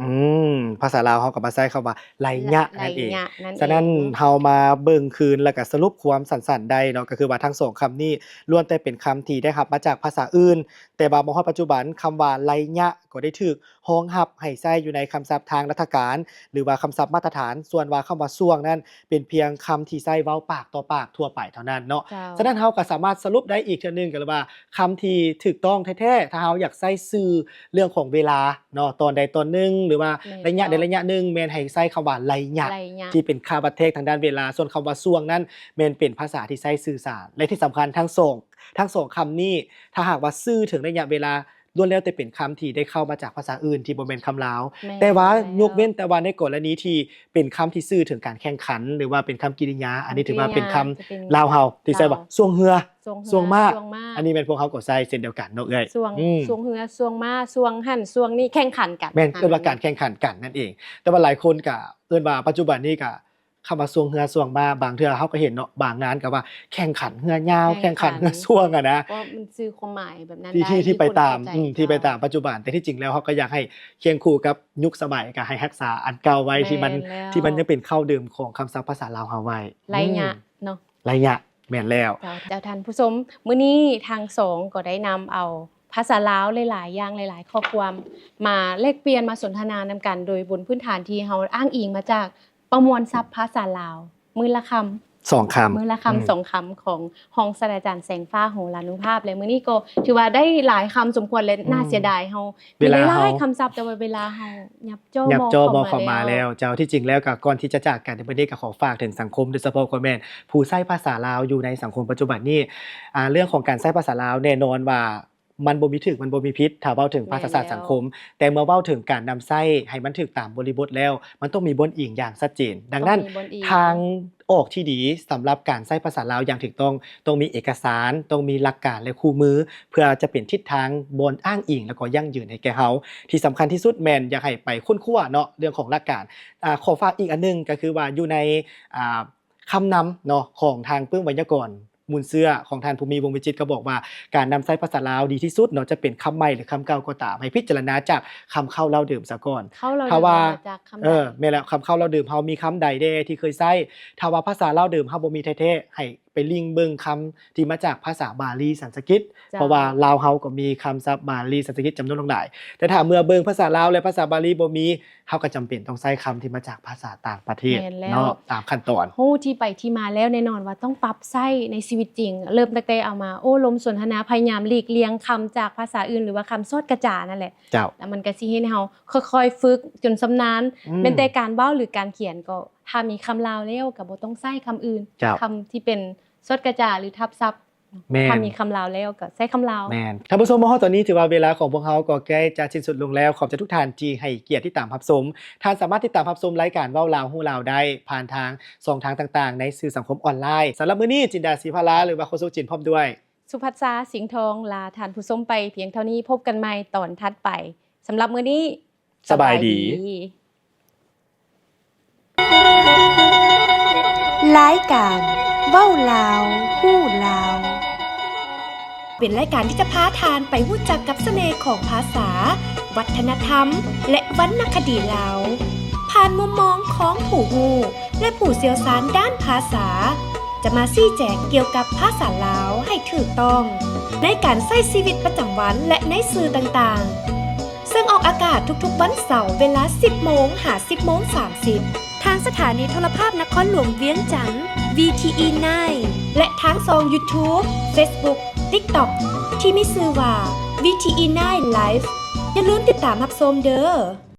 ອືມ, ພາສາລາວເຮົາກໍມາໃຊ້ຄຳວ່າໄລຍະ ໄລຍະ ນັ້ນເອງ. ສະນັ້ນ ເຮົາມາເບິ່ງຄືນ ແລ້ວກໍສະຫຼຸບຄວາມສັ້ນໆໄດ້ເນາະ, ກໍຄືວ່າທັງສອງຄຳນີ້ລ້ວນແຕ່ເປັນຄຳທີ່ໄດ້ຮັບມາຈາກພາສາອື່ນ, ແຕ່ວ່າມາຮອດປັດຈຸບັນ ຄຳວ່າໄລຍະກໍໄດ້ຖືກຮອງຮັບໃຫ້ໃຊ້ຢູ່ໃນຄຳສັບທາງລັດຖະການ ຫຼືວ່າຄຳສັບມາດຕະຖານ, ສ່ວນວ່າຄຳວ່າຊ່ວງນັ້ນ ເປັນພຽງຄຳທີ່ໃຊ້ເວົ້າປາກຕໍ່ປາກທົ່ວໄປເທົ່ານັ້ນເນາະ. ສະນັ້ນເຮົາກໍສາມາດສະຫຼຸບໄດ້ອີກເທື່ອໜຶ່ງ ກໍເລີຍວ່າຄຳທີ່ຖືກຕ້ອງແທ້ໆ ຖ້າເຮົາຢາກໃຊ້ຊື່ເລື່ອງຂອງເວລາເນາະ, ຕອນໃດຕອນໜຶ່ງ ຫຼືວ່າໄລຍະໃດໄລຍະໜຶ່ງ ແມ່ນໃຫ້ໃຊ້ຄຳວ່າໄລຍະ ທີ່ເປັນຄ່າວັດແທກທາງດ້ານເວລາ, ສ່ວນຄຳວ່າຊ່ວງນັ້ນ ແມ່ນເປັນພາສາທີ່ໃຊ້ສື່ສານ. ແລະທີ່ສຳຄັນທັງສອງ ທັງສອງຄຳນີ້ ຖ້າຫາກວ່າຊື່ເຖິງໄລຍະເວລາ ລ້ວນແລ້ວແຕ່ເປັນຄຳທີ່ໄດ້ເຂົ້າມາຈາກພາສາອື່ນທີ່ບໍ່ແມ່ນຄຳລາວ, ແຕ່ວ່າຍົກເວັ້ນແຕ່ວ່າໃນກໍລະນີທີ່ເປັນຄຳທີ່ສື່ເຖິງການແຂ່ງຂັນ ຫຼືວ່າເປັນຄຳກິລິຍາ, ອັນນີ້ຖືວ່າເປັນຄຳລາວເຮົາທີ່ໃຊ້ວ່າຊ່ວງເຮືອ, ຊ່ວງມ້າ, ອັນນີ້ແມ່ນພວກເຮົາກໍໃຊ້ເຊັ່ນດຽວກັນເນາະເອື້ອຍ. ຊ່ວງເຮືອ, ຊ່ວງມ້າ, ຊ່ວງຫັ້ນ, ຊ່ວງນີ້, ແຂ່ງຂັນກັນ, ແມ່ນເອີ້ນວ່າການແຂ່ງຂັນກັນນັ້ນເອງ. ແຕ່ວ່າຫຼາຍຄົນກໍເອີ້ນວ່າ ປັດຈຸບັນນີ້ກໍ ຄຳວ່າຊ່ວງເຮືອຊ່ວງມ້າ ບາງເທື່ອເຮົາກໍເຫັນເນາະ, ບາງງານກໍວ່າແຂ່ງຂັນເຮືອຍາວ, ແຂ່ງຂັນເຮືອຊ່ວງຫັ້ນນະ, ກໍມັນສື່ຄວາມໝາຍແບບນັ້ນ ທີ່ ທີ່ໄປຕາມ ອືມ ທີ່ໄປຕາມປັດຈຸບັນ. ແຕ່ທີ່ຈິງແລ້ວເຮົາກໍຢາກໃຫ້ຄຽງຄູ່ກັບຍຸກສະໄໝ, ກໍໃຫ້ຮັກສາອັນເກົ່າໄວ້ ທີ່ມັນ ທີ່ມັນຍັງເປັນເຄົ້າເດີມຂອງຄຳສັບພາສາລາວເຮົາໄວ້. ໄລຍະເນາະ, ໄລຍະ, ແມ່ນແລ້ວ. ເຈົ້າ ເຈົ້າ ທ່ານຜູ້ຊົມ, ມື້ນີ້ທາງສອງກໍໄດ້ນຳເອົາ ພາສາລາວຫຼາຍໆຢ່າງ, ຫຼາຍໆຂໍ້ຄວາມ ມາແລກປ່ຽນ, ມາສົນທະນານຳກັນ ໂດຍບົນພື້ນຖານທີ່ເຮົາອ້າງອີງມາຈາກປະມວນສັບພາສາລາວ ມື້ລະຄຳສອງຄຳ, ມື້ລະຄຳສອງຄຳ ຂອງຮອງສາດສະດາຈານແສງຟ້າ ໂຫລານຸພາບ. ແລະ ມື້ນີ້ກໍຖືວ່າໄດ້ຫຼາຍຄຳສົມຄວນ ແລະ ໜ້າເສຍດາຍ ເຮົາມີຫຼາຍຄຳສັບ ແຕ່ວ່າເວລາເຮົາຫຍັບຈໍ້ ຫຍັບຈໍ້ມອບເຂົ້າມາແລ້ວ. ເຈົ້າ, ທີ່ຈິງແລ້ວກໍກ່ອນທີ່ຈະຈາກກັນໃນມື້ນີ້ ກໍຂໍຝາກເຖິງສັງຄົມ, ໂດຍສະເພາະກໍແມ່ນຜູ້ໃຊ້ພາສາລາວຢູ່ໃນສັງຄົມປັດຈຸບັນນີ້, ອາ, ເລື່ອງຂອງການໃຊ້ພາສາລາວ ແນ່ນອນວ່າ ມັນບໍ່ມີຖືກ ມັນບໍ່ມີຜິດ ຖ້າເວົ້າເຖິງພາສາສາດສັງຄົມ, ແຕ່ເມື່ອເວົ້າເຖິງການນຳໃຊ້ໃຫ້ມັນຖືກຕາມບໍລິບົດແລ້ວ ມັນຕ້ອງມີບ່ອນອີງຢ່າງຊັດເຈນ. ດັ່ງນັ້ນ ທາງອອກທີ່ດີສຳລັບການໃຊ້ພາສາລາວຢ່າງຖືກຕ້ອງ ຕ້ອງມີເອກະສານ, ຕ້ອງມີຫຼັກການ ແລະ ຄູ່ມື ເພື່ອຈະເປັນທິດທາງບ່ອນອ້າງອີງ ແລ້ວກໍຢັ້ງຢືນໃຫ້ແກ່ເຮົາ. ທີ່ສຳຄັນທີ່ສຸດແມ່ນຢາກໃຫ້ໄປຄົ້ນຄວ້າເນາະ ເລື່ອງຂອງຫຼັກການ. ອາ, ຂໍຝາກອີກອັນໜຶ່ງ ກໍຄືວ່າຢູ່ໃນ, ອາ, ຄຳນຳເນາະ ຂອງທາງປຶ້ມໄວຍາກອນມູນເຊື້ອ ຂອງທ່ານ ພູມີ ວົງວິຈິດ ກໍບອກວ່າ ການນຳໃຊ້ພາສາລາວດີທີ່ສຸດເນາະ ຈະເປັນຄຳໃໝ່ ຫຼື ຄຳເກົ່າກໍຕາມ ໃຫ້ພິຈາລະນາຈາກຄຳເຄົ້າເລົ່າເດີມສາກ່ອນ. ຖ້າວ່າ, ເອີ, ແມ່ນແລ້ວ, ຄຳເຄົ້າເລົ່າເດີມເຮົາມີຄຳໃດແດ່ທີ່ເຄີຍໃຊ້? ຖ້າວ່າພາສາລາວເດີມເຮົາບໍ່ມີແທ້ໆ ໃຫ້ ໄປລິງເບິ່ງຄຳທີ່ມາຈາກພາສາບາລີສັນສະກິດ ເຈົ້າ ເພາະວ່າລາວເຮົາກໍມີຄຳສັບບາລີສັນສະກິດຈຳນວນຫຼວງຫຼາຍ ແຕ່ຖ້າເມື່ອເບິ່ງພາສາລາວ ແລະ ພາສາບາລີບໍ່ມີ ເຮົາກໍຈຳເປັນຕ້ອງໃຊ້ຄຳທີ່ມາຈາກພາສາຕ່າງປະເທດ ແມ່ນແລ້ວ ເນາະ ຕາມຂັ້ນຕອນ ຮູ້ທີ່ໄປທີ່ມາແລ້ວ ແນ່ນອນວ່າຕ້ອງປັບໃຊ້ໃນຊີວິດຈິງ ເລີ່ມຕັ້ງແຕ່ເອົາມາໂອ້ລົມສົນທະນາ ພະຍາຍາມຫຼີກລ່ຽງຄຳຈາກພາສາອື່ນ ຫຼືວ່າຄຳຊອດກະຈານັ້ນແຫຼະ ເຈົ້າ ແລ້ວມັນກໍຊິເຮັດໃຫ້ເຮົາຄ່ອຍໆຝຶກຈົນຊຳນານ ອືມ ແມ່ນແຕ່ການເວົ້າ ຫຼື ການຂຽນກໍ ຖ້າມີຄຳລາວແລ້ວກໍບໍ່ຕ້ອງໃຊ້ຄຳອື່ນ ເຈົ້າ ຄຳທີ່ເປັນຊອດກະຈາ ຫຼື ທັບສັບ ແມ່ນ ຖ້າມີຄຳລາວແລ້ວກໍໃຊ້ຄຳລາວ ແມ່ນ ທ່ານຜູ້ຊົມ ມາຮອດຕອນນີ້ຖືວ່າເວລາຂອງພວກເຮົາກໍໃກ້ຈະສິ້ນສຸດລົງແລ້ວ ຂອບໃຈທຸກທ່ານທີ່ໃຫ້ກຽດຕິດຕາມຮັບຊົມ ທ່ານສາມາດຕິດຕາມຮັບຊົມລາຍການເວົ້າລາວຮູ້ລາວໄດ້ ຜ່ານທາງຊ່ອງທາງຕ່າງໆ ໃນສື່ສັງຄົມອອນລາຍ ສຳລັບມື້ນີ້ ຈິນດາ ສີພາລາ ຫຼືວ່າໂຄສົກຈິນ ພ້ອມດ້ວຍ ສຸພັດສາ ສິງທອງ ລາທ່ານຜູ້ຊົມໄປພຽງເທົ່ານີ້ ພົບກັນໃໝ່ຕອນຖັດໄປ ສຳລັບມື້ນີ້ ສະບາຍດີ ສະບາຍດີ. ລາຍການເວົ້າລາວຮູ້ລາວ ເປັນລາຍການທີ່ຈະພາທ່ານໄປຮູ້ຈັກກັບສະເໜ່ຂອງພາສາ, ວັດທະນະທຳ ແລະ ວັນນະຄະດີລາວ ຜ່ານມຸມມອງຂອງຜູ້ຮູ້ ແລະ ຜູ້ຊ່ຽວຊານດ້ານພາສາ ຈະມາຊີ້ແຈງກ່ຽວກັບພາສາລາວໃຫ້ຖືກຕ້ອງ ໃນການໃຊ້ຊີວິດປະຈຳວັນ ແລະ ໃນສື່ຕ່າງໆ ເຊິ່ງອອກອາກາດທຸກໆວັນເສົາເວລາສິບໂມງຫາສິບໂມງສາມສິບ ທາງສະຖານີໂທລະພາບນະຄອນຫຼວງວຽງຈັນ ວີທີອີ ໄນ ແລະ ທາງຊ່ອງ YouTube, Facebook, TikTok ທີ່ມີຊື່ວ່າ ວີທີອີ ໄນ Live ຢ່າລືມຕິດຕາມຮັບຊົມເດີ້.